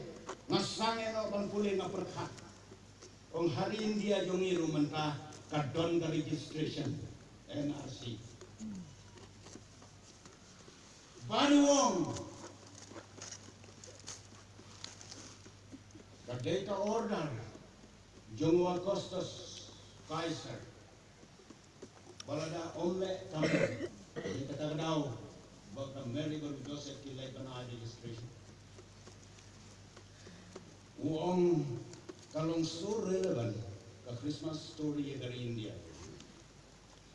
nga sangeh noh ban pule, nga pyrkhat. U ong, ha ri India jong ngi ruh mynta ka don ka registration, N R C. Bad u ong, ka dei ka order jong u Augustus Caesar ba lada ym leh kam, ïa kata ka daw ba ka Mary bad u Joseph ki leit ban ai registration. U ong ka long so relevant ka Christmas story ïa ka ri India.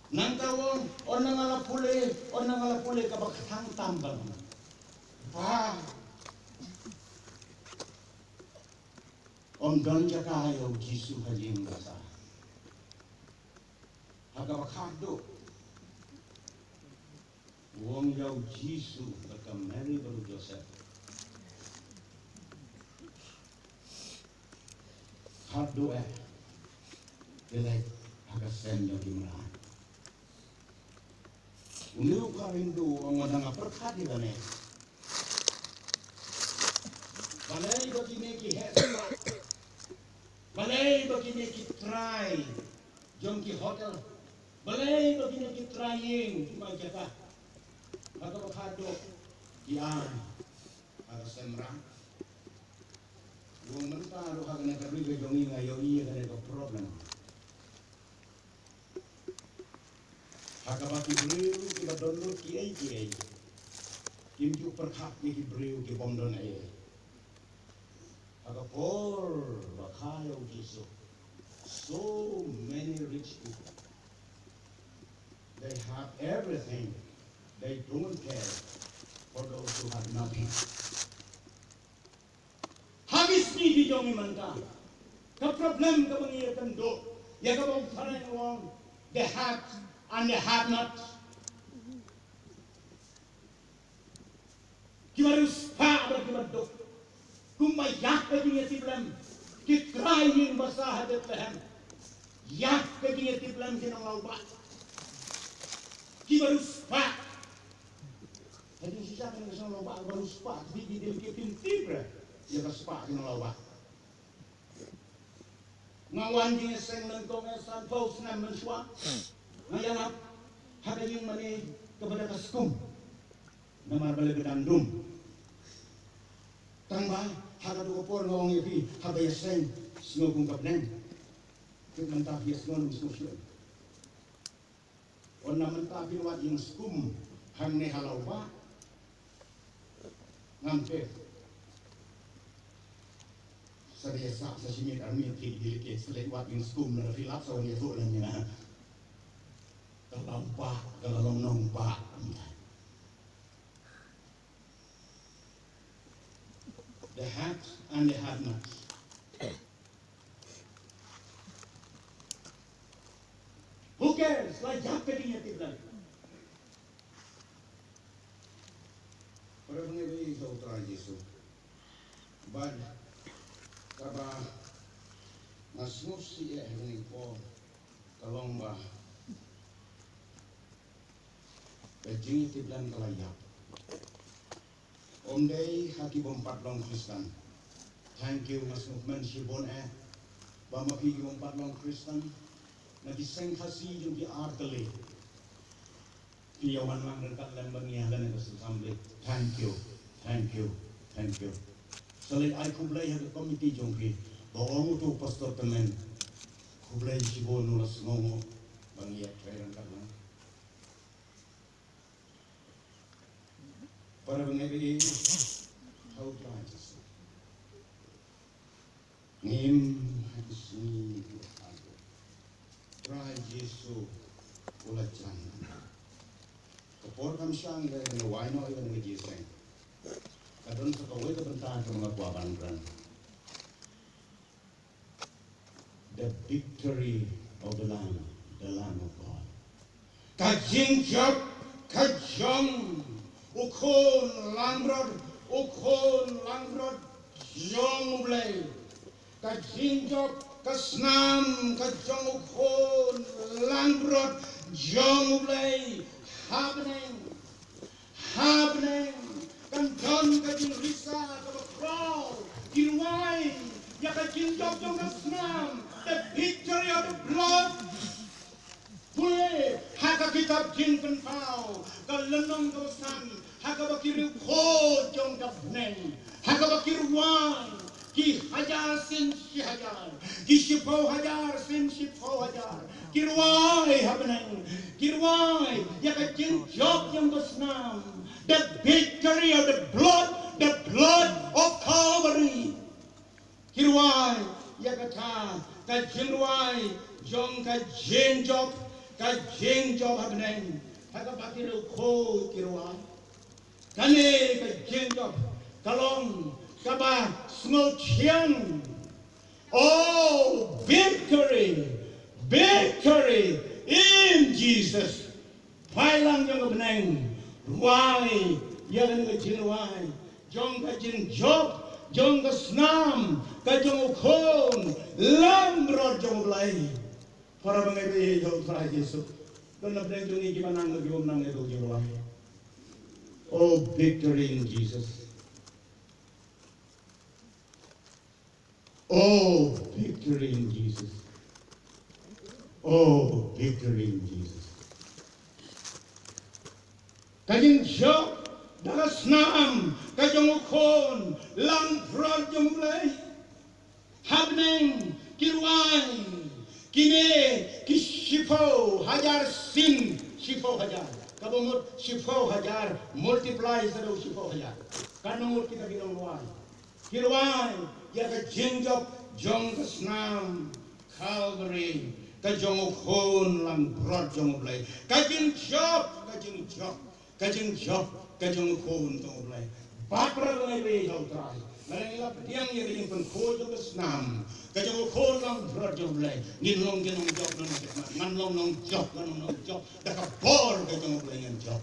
Nangta u ong, ynda nga la pule, ynda nga la pule kaba kthang tam ba long. Ah. Ym don jaka ïa u Jisu ha ïing basa. Ha kaba khatduh. U ong ïa u Jisu bad ka Mary bad u Joseph. Khatduh eh. Ki leit ha ka sem jong ki mrad. Une u Korinto u ong, nga pyrkhat ïa kane. Balei ba kine ki heh spah. Balei ba kine ki trai jong ki hotel. Balei ba kine ki trai ïing, ki bai jaka. Ha kaba khatduh ki ai ha ka sem mrad. U ong mynta ruh ha kane ka ri ka jong ngi nga ïohi ïa kane ka problem. Ha kaba ki briew kiba don lut kiei kiei kim ju pyrkhat ïa ki briew ki bym don ei ei. Ha ka por ba kha ïa u Jisu, so many rich people, they have everything, they don't care for those who have nothing. Ha ki sngi ki jong ngi mynta, ka problem kaba ngi ïakynduh ïa kaba u phareng u ong, the have and the have not. Kiba riewspah bad kiba duk. Kumba ïap ka jingïatiplem, ki trai ïing basa ha Bethlehem. Ïap ka jingïatiplem ki nong lawbah. Kiba riewspah. Hadien shisha kane ka shnong lawbah, kiba riewspah, ki dei ki dei ki tip re ïa ka spah ki nong lawbah. Nga wan jingïaseng nyngkong eh sanphew snem mynshuwa. Nga ïalap ha ka ïing mane kaba da ka skum. Namar balei ba dang dum. Tang ba ha kato ka por nga ong ïa phi, haba ïaseng sngew kum ka bneng. Te mynta phi ïasngew nym sngew shuh. Ynda mynta phi wad ïing skum hangne ha lawbah. Ngam tip. Sa dei sa sa shimit army phi dei leit sa leit wad ïing skum, lada phi lap sa wan ïathuh lem ïa nga. Ka lawbah ka la long nongbah. The have and the have not. Who cares? La ïap ka jingïatiplem. Para bangeit, ïa u Trai Jisu. Bad kaba nga sngewsih eh ha kane ka por ka long ba ka jingïatiplem ka la ïap. Ym dei ha ki bym pat long Khristan. Thank you, nga sngewkmen shibun eh ba ma phi ki bym pat long Khristan na ki seng Khasi jong ki ar tylli. Phi ïa wan lang ryngkat lem bad ngi ha kane ka assembly. Thank you, thank you, thank you. Sa leit ai khublei ha ka committee jong phi, ba ong uto u Pastor Tymmen, khublei shibun, u la sngewnguh ba ngi ïatrei ryngkat lang. Para bangeit, ha u Trai Jisu. Ngim ha ki sngi ki ba khatduh. Trai Jisu u la jan. Ka por kam shang ïa kane ka wai noh ïa kane ka jingïaseng. Ka don sa kawei ka bynta kaba nga kwah ban kren. The victory of the Lamb, the Lamb of God. Ka jingjop ka jong u khun langbrot, u khun langbrot jong U Blei. Ka jingjop ka snam ka jong u khun langbrot jong U Blei. Ha bneng, ha bneng kan don ka jingrisa kaba khraw. Ki rwai ïa ka jingjop jong ka snam, the victory of the blood. Pule ha ka kitab Jingpynpaw ka lynnong kaba san, ha kaba ki riewkhuid jong ka bneng, ha kaba ki rwai, ki hajar sien shi hajar, ki shiphew hajar sien shiphew hajar, ki rwai ha bneng, ki rwai ïa ka jingjop jong ka snam, the victory of the blood, the blood of Calvary. Ki Ka jingjop, ka jingjop ha bneng, ha kaba ki riewkhuid ki rwai. Kane ka jingjop ka long kaba sngewthiang. Oh, victory, victory in Jesus. Phalang jong ka bneng, rwai ïa kane ka jingrwai jong ka jingjop, jong ka snam ka jong u khun langbrot jong U Blei. Para bangeit ïa U Trai Jisu. Don na bneng jong ngi kiba nang, kiba nang ïa ka jingrwai. Oh, victory in Jesus. Oh, victory in Jesus. Oh, victory in Jesus. Ka jingjop da ka snam ka jong u khun langbrot jong U Blei. Ha bneng ki rwai kine ki shiphew hajar sien, shiphew hajar. Kaba mut shiphew hajar multiply sa da u shiphew hajar. Katno ngut kita ki nongrwai ki rwai ïa ka jingjop jong ka snam Calvary, ka jong u khun langbrot jong U Blei. Ka jingjop, ka jingjop, ka jingjop ka jong u khun jong U Blei. Bad para bangeit ïa U Trai, lada ngi la pdiang ïa ka jingpynkhuid jong ka snam ka jong u khun langbrot jong U Blei, ngin long ki nongjop, ngan long nongjop, ngan long nongjop. Da ka bor ka jong U Blei ngan jop.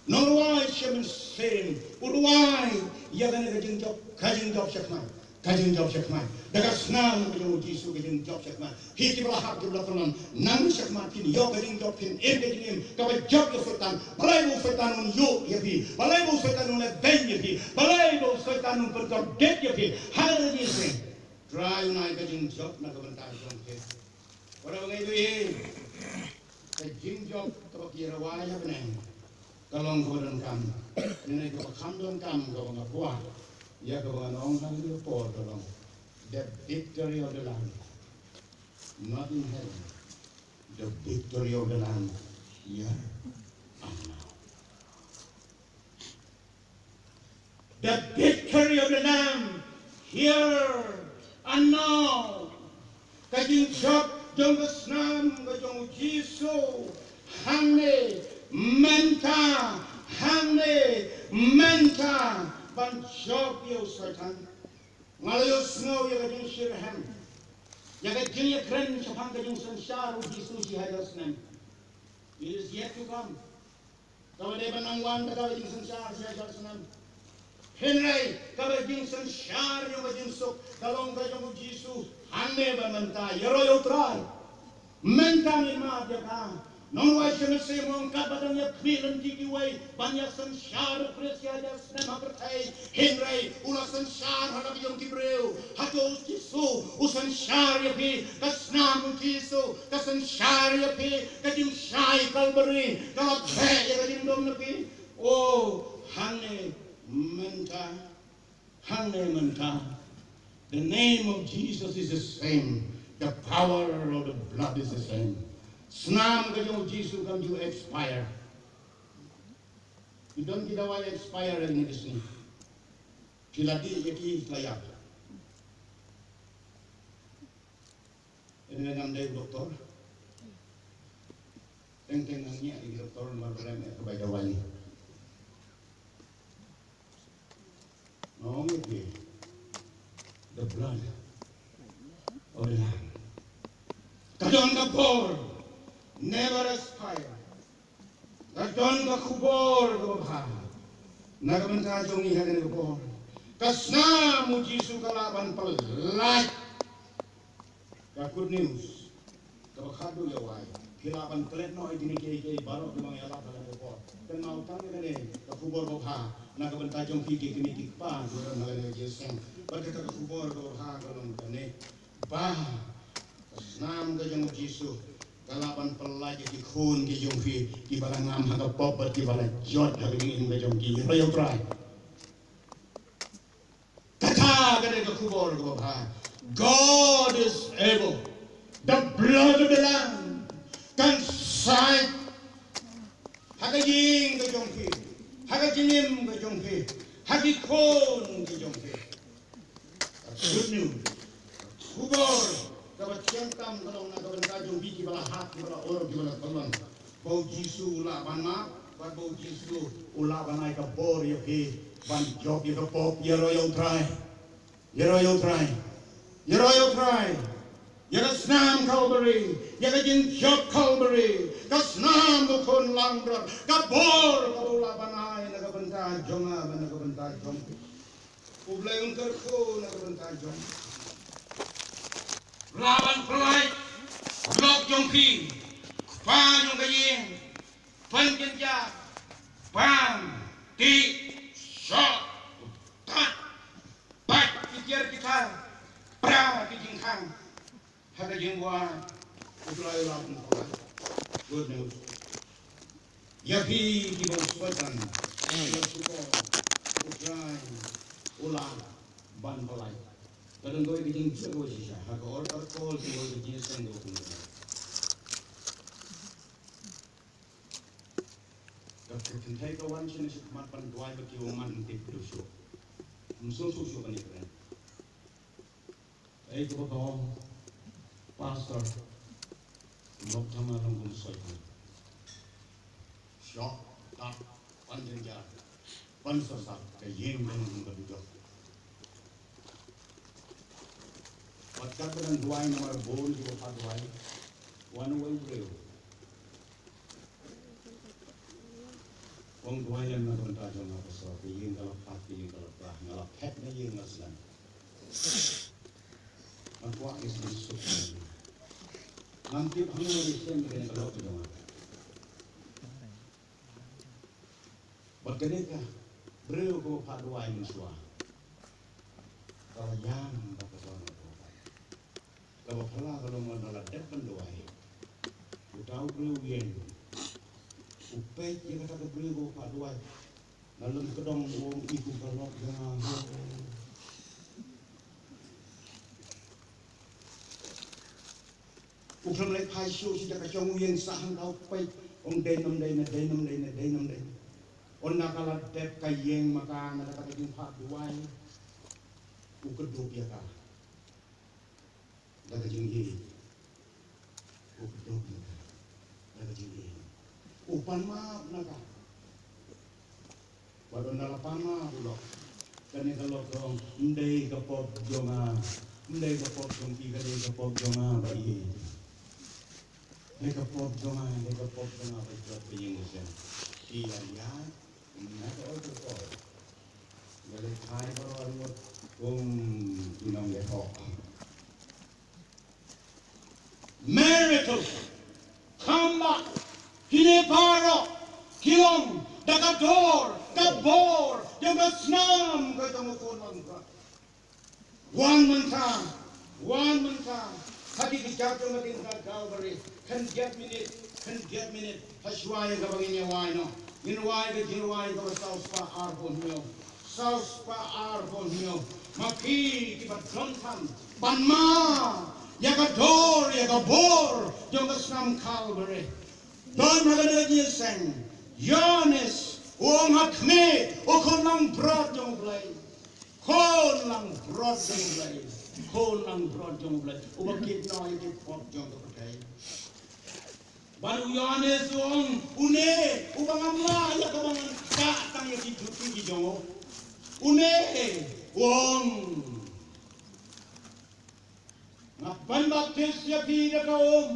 Nongrwai shem mynsiem u rwai ïa kane ka jingjop, ka jingjop shakhmat, ka jingjop shakhmat. Da ka snam ka jong u Jisu ka jingjop shakhmat. Phi kiba la hap kiba la pynlong, nang shakhmat phin ïoh ka jingjop, phin im ka jingim kaba jop ïa u Soitan. Balei ba u Soitan un ïuh ïa phi? Balei ba u Soitan un leh beiñ ïa phi? Balei ba u Soitan un pynkordit ïa phi? Ha kane ka jingïaseng, Trai un ai ka jingjop na ka bynta jong phi. Para bangeit, ka jingjop kaba ki rwai ha bneng ka long kaba donkam. Kane kaba kham donkam kaba nga kwah ïa kaba nga ong ha kane ka por ka long, the victory of the Lamb, not in heaven, the victory of the Lamb here and now. The victory of the Lamb here and now. Ka jingjop jong ka snam ka jong u Jisu hangne mynta, hangne mynta ban jop ïa u Soitan. Nga la ïohsngew ïa ka jingshitrhem, ïa ka jingïakren shaphang ka jingsynshar u Jisu shi hajar snem. It is yet to come. Kaba dei ban nang wan ka kaba jingsynshar shi hajar snem. Hynrei kaba jingsynshar jong ka jingsuk ka long ka jong u Jisu hangne bad mynta. Ïaroh ïa u Trai. Mynta ngin mad ïa ka. Nongrwai shem mynsiem, ong katba dang ïa khmih lynti kiwei ban ïa synshar u Khrist shi hajar snem ha pyrthei, hynrei u la synshar ha la ka jong ki briew. Hato u Jisu u synshar ïa phi? Ka snam u Jisu ka synshar ïa phi? Ka jingshai Kalbari ka la beh ïa ka jingdum na phi? Oh, hangne mynta, hangne mynta. The name of Jesus is the same. The power of the blood is the same. Snam ka jong u Jisu kam ju expire. Ki don ki dawai expire ha kine ki sngi. Ki la dih ïa ki la ïap. Ynda ngam dei u doktor, teng teng nga ngiah ïa ki doktor namar ba lem eh ka bai dawai. Nga ong ïa phi, the blood of the Lamb. Ka don ka bor, never expire. Ka don ka khubor kaba bha na ka bynta jong ngi ha kane ka por. Ka snam u Jisu ka lah ban pyllait. Ka good news kaba khadduh ïa wai, phi lah ban klet noh ïa kine kiei kiei baroh kiba nga ïalap ha kane ka por. Kynmaw tang ïa kane ka khubor kaba bha na ka bynta jong phi ki kmie ki kpa kiba don ha kane ka jingïaseng. Bad kata ka khubor kaba bha ka long kane, ba ka snam ka jong u Jisu ka lah ban pyllait ïa ki khun ki jong phi kiba la ngam ha ka pop bad kiba la jot ha ka jingim ka jong ki. Ïaroh ïa u Trai. Kata ka dei ka khubor kaba bha. God is able. The blood of the Lamb kan sait ha ka ïing ka jong phi, ha ka jingim ka jong phi, ha ki khun ki jong phi. Ka good news, ka khubor kaba Khamtam ka long na ka bynta jong phi kiba la hap, kiba la or, kiba la tymmen. Ba u Jisu u lah ban map, bad ba u Jisu u lah ban ai ka bor ïa phi ban jop ïa ka pop. Ïaroh ïa u Trai. Ïaroh ïa u Trai. Ïaroh ïa u Trai. Ïa ka snam Calvary, ïa ka jingjop Calvary, ka snam u khun langbrot, ka bor kaba u lah ban ai na ka bynta jong nga bad na ka bynta jong phi. U Blei un kyrkhu na ka bynta jong phi. Lah ban pynlait lok jong phi, kpa jong ka ïing, pynjynjar, pam, tih, soh, tat, pat ki tiar ki tar, pra ki jingkhang. Ha ka jingwai, u Trai u la pynpaw. Good news. Ïa phi kiba u Soitan u la shukor, u Trai u la ban pynlait. Ka don kawei ka jingjia kaba shisha ha ka altar call, kawei ka jingïaseng kaba kumta. Ka kynthei ka wan shane shakhmat ban duwai bad ki bymman, ym tip khublei shuh. Ym sngewthuh shuh ban ïakren. Ei kaba ka ong, Pastor, lok jong nga long kum u Soitan. Shoh, tap, pynjynjar, pynsarsar, ka ïing ka long kum ka dujok. Wat katba dang duwai namar bun kiba phah duwai, wan uwei u briew. Ong duwai lem na ka bynta jong nga Pastor, ka ïing ka la phah, ka ïing ka la phah, nga la phet na ïing la snem. Nga kwah ka jingsuk. Ngam tip hangno ïa shem ïa kane ka lok jong nga. Bad kane ka briew kaba phah duwai mynshuwa ka la ïam bad ka don. Kaba phylla ka long ba la dep ban duwai, uta u briew u ïeng, u peit ïa kata ka briew kaba phah duwai. Na lem ka dong u ong, i kum ka lok jong nga. U khlem leit phai shuh sha ka shong, u ïeng sah hangta u peit, ong dei nym dei ne, dei nym dei ne, dei nym dei ne. Ynda ka la dep ka ïeng ma ka na kata ka jingphah duwai, u kdup ïa ka da ka jingïeit. U kdup ïa ka da ka jingïeit. U pan map na ka. Bad ynda la pan map u lok, kane ka lok ka ong, ym dei ka pop jong nga, ym dei ka pop jong phi, ka dei ka pop jong nga ba ïeit. Dei ka pop jong nga, dei ka pop jong nga ba jot ba ïeng u seng. Phi ïa ïaid na ka altar call. Ïa leit phai baroh arngut kum ki nongïathoh. Miracle. Comeback. Kine baroh ki long da ka dor, ka bor jong ka snam ka jong u khun langbrot. Wan mynta, wan mynta ha ki kjat jong ka diengphna Calvary. Khyndiat minit, khyndiat minit ha shuwa ïa kaba ngin ïa wai noh, ngin wai ka jingrwai kaba saw spah arphew hynñiew. Saw spah arphew hynñiew. Ma phi kiba donkam ban map ïa ka dor, ïa ka bor jong ka snam Calvary, don ha kane ka jingïaseng. Ïoannis u ong ha khmih, u khun langbrot jong U Blei. Khun langbrot jong U Blei. Khun langbrot jong U Blei, uba kit noh ïa ki pop jong ka pyrthei. Bad u Ïoannis u ong, une uba ngam lah ïa kaba ngan kah tang ïa ki juti ki jong u. Une u ong, nga pynbaptis ïa phi da ka um,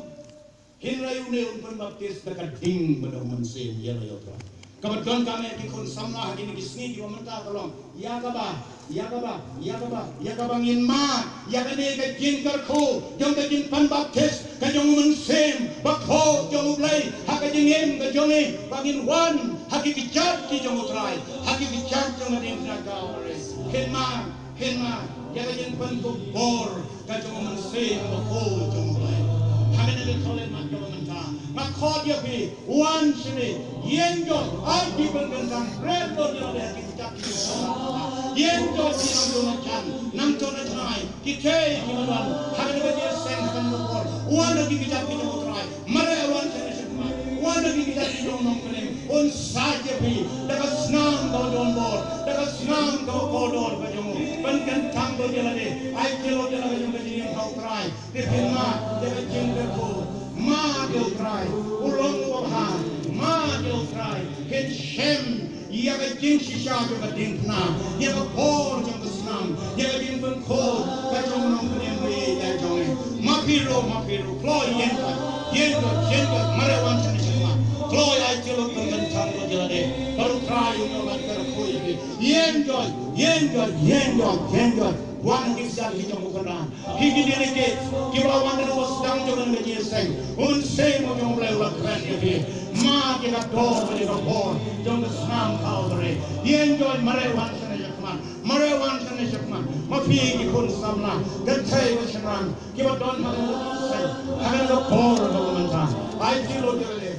hynrei une un pynbaptis da ka ding bad da U Mynsiem. Ïa la ïa ka Kaba donkam ïa ki khun samla ha kine ki sngi kiba mynta ka long, ïa kaba, ïa kaba, ïa kaba, ïa kaba ngin mad ïa kane ka jingkyrkhu jong ka jingpynbaptis ka jong U Mynsiem Bakhuid jong U Blei ha ka jingim ka jong ngi, ba ngin wan ha ki kjat ki jong U Trai, ha ki kjat jong ka diengphna Kalbari. Ngin mad, ngin mad ïa ka jingpynkup bor ka jong U Mynsiem Bakhuid jong U Blei. Ha kane ka khyllipmat kaba mynta nga khot ïa phi, wan shane, ïeng jot, ai ki pynkyntang, bret bor ïa lade ha ki kjat ki jong U Blei. Ïeng jot ki nongïalam, nongïalam, ki thei ki nongïalam, ha kane ka jingïaseng ha kane ka por, wan ha ki kjat ki jong U Trai. Mareh wan shane shakhmat, wan ha ki kjat ki jong U Nongpynim, un sait ïa phi da ka snam kaba donbor, da ka snam kaba kordor ka jong u. Pynkyntang bor ïa lade, ai ki lok ïa la ka jong ka jingim ha U Trai. Te phin mad, Trai, u long u babha, mad ïa u Trai, kin shem ïa ka jingshisha jong ka diengphna, ïa ka bor jong ka snam, ïa ka jingpynkhot ka jong u nongpynim ba ïeit jong ngi. Ma phi ruh, ma phi ruh, kloi ïeng, ïeng, ïeng, mareh wan shane shakhmat. Kloi ai jingmut ban kyntang lut ïa lade bad u Trai un ïoh ban kyrkhu ïa phi. Ïeng joi, ïeng joi, ïeng joi, ïeng joi. Wan ha ki ksiar ki jong u Kynrad. Phi ki dei ki, kiba la wan da u sdang jong ka jingïaseng. U Mynsiem u jong U Blei u la kren ïa phi. Mad ïa ka dor bad ïa ka bor jong ka snam Kalbari. Ïeng joi, mareh wan shane shakhmat. Mareh wan shane shakhmat. Ma phi ki khun samla, kynthei bad shynrang kiba don ha ka jingïaseng, ha ka bor kaba mynta. Ai jingmut ïa lade.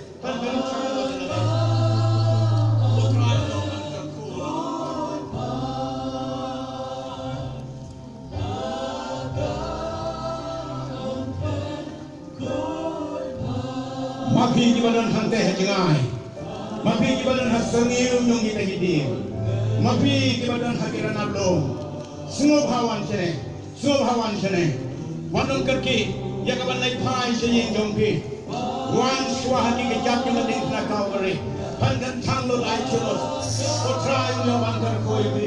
Ma phi kiba don hangtei ha jngai, ma phi kiba don ha syrngiew jong kita ki dieng, ma phi kiba don ha ki ranab lum, sngewbha wan shane. Sngewbha wan shane. Wan ong kyrkieh ïa ka ban leit phai sha ïing jong phi. Wan shuwa ha ki kjat ki mading na Kalbari. Ban kyntang lut ai jingmut. U Trai un ïoh ban kyrkhu ïa phi.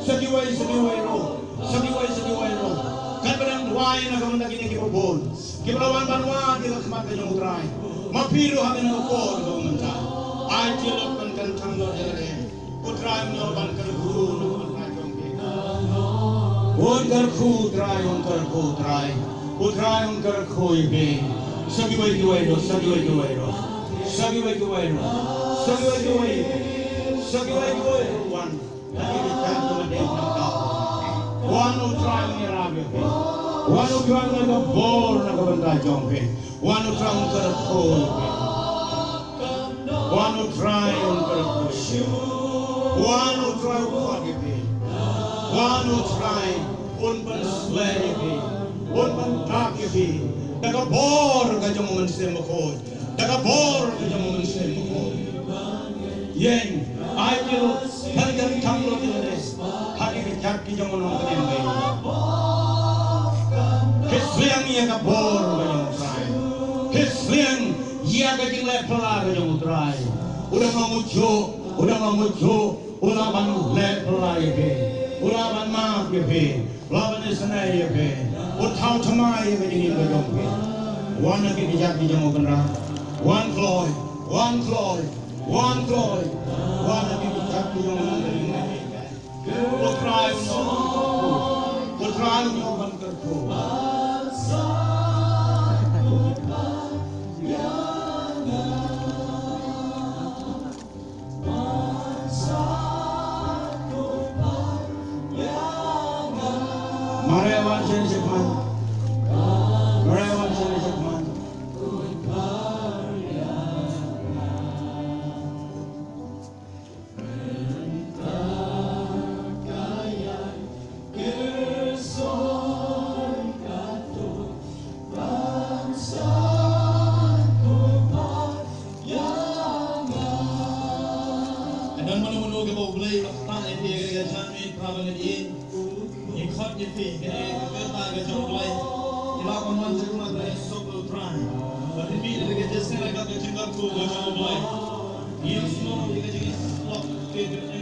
Sa kiwei sa kiwei ruh, sa kiwei sa kiwei ruh. Katba dang duwai na ka bynta kine kiba bun, kiba la wan ban wad ïa ka khmat ka jong U Trai. Ma phi ruh ha kane ka por kaba mynta, ai jingmut ban kyntang lut ïa lade. U Trai un ïoh ban kyrkhu na ka bynta jong phi. Un kyrkhu Trai, un kyrkhu Trai. U Trai un kyrkhu ïa phi. Sa kiwei kiwei ruh, sa kiwei kiwei ruh. Sa kiwei kiwei ruh. Sa kiwei kiwei. Sa kiwei kiwei ruh. Wan. Wan, u Trai un ïarap ïa phi. Wan, u Trai un ai ka bor na ka bynta jong phi. Wan, u Trai un kyrkhu ïa phi. Wan, u Trai un kyrkhu ïa phi. Wan, u Trai un khot ïa phi. Wan, u Trai un pynshlur ïa phi. Un pyndap ïa phi da ka bor ka jong u Mynsiem Bakhuid. Da ka bor ka jong u Mynsiem Bakhuid. Ïeng, ai ki ruh, kan kan tam ruh ki ruh. Ha ki kjat ki jong u nongpynim ba ïeit. Khuslai ïa ka bor ka jong u Trai. Khuslai ïa ka jingleh phylla ka jong u Trai. U dang long mutjuh, u dang long mutjuh, u lah ban leh phylla ïa phi. U lah ban map ïa phi. Lah ban isynei ïa phi. U thaw thymmai ïa ka jingim ka jong phi. Wan ha ki kjat ki jong u Kynrad. Wan kloi, wan kloi, wan kloi. Wan ha ki kjat ki jong u Kynrad. U Trai un ïoh ban kyrkhu. U Trai un ïoh ban kyrkhu. Mareh wan shane shakhmat. Mareh wan shane shakhmat. Ka don mano mano kaba U Blei u la ktah ïa phi ha kane ka janmiet, phra bangeit, ngi khot ïa phi, kane ka kyrteng ka jong U Blei. Ngi lah ban wan sha khmat ban ïasuk ïa U Trai. Ban mih na ka jingïaseng ka jingkyrkhu ka jong U Blei. Ngi ïohsngew ïa ka jingïasyllok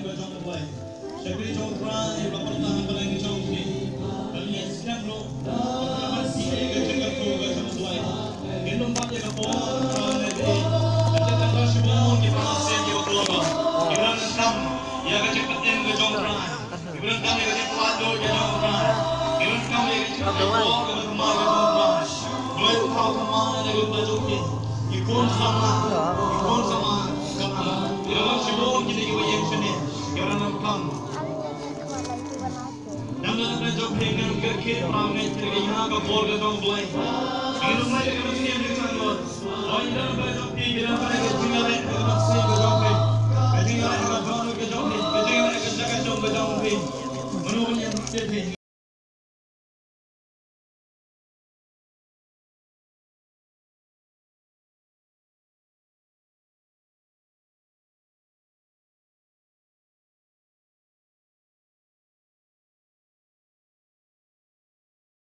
ka jong U Blei. Shakri jong U Trai ba pyrta ha bneng jong phi. Ban ïa sngap ruh ban ïa ban sngap ïa ka jingkyrkhu ka jong U Blei. Ngin ym bat ïa ka por ka jong U Trai. Ka jingkyrkhu shibun ki ba sngap ïa ka por ba. Ki ba donkam ïa ka jingpynim ka jong U Trai. Ki ba donkam ïa ka jingpynlait ka jong U Trai. Ki ba donkam ïa ka jingpynlait ka jong U Trai. Blei u thaw thymmai ïa ka jingpynlait jong ki. Ki khun samla, ki khun samla, samla. Ki ba shibun ki dei ki ba ïeng shane. Ki ba donkam. Nang na nang jong phi ngan kyrkieh pynlait ïa ka bor ka jong U Blei. Ngi nang lait ka mynsiem jong ka jong. Oi nang na jong phi ngi nang lait ka jingïaleh ka mynsiem ka jong phi. Ka jingïaleh ka jong ka jong phi. Ka jingïaleh ka jong ka jong phi. Mano ban ïa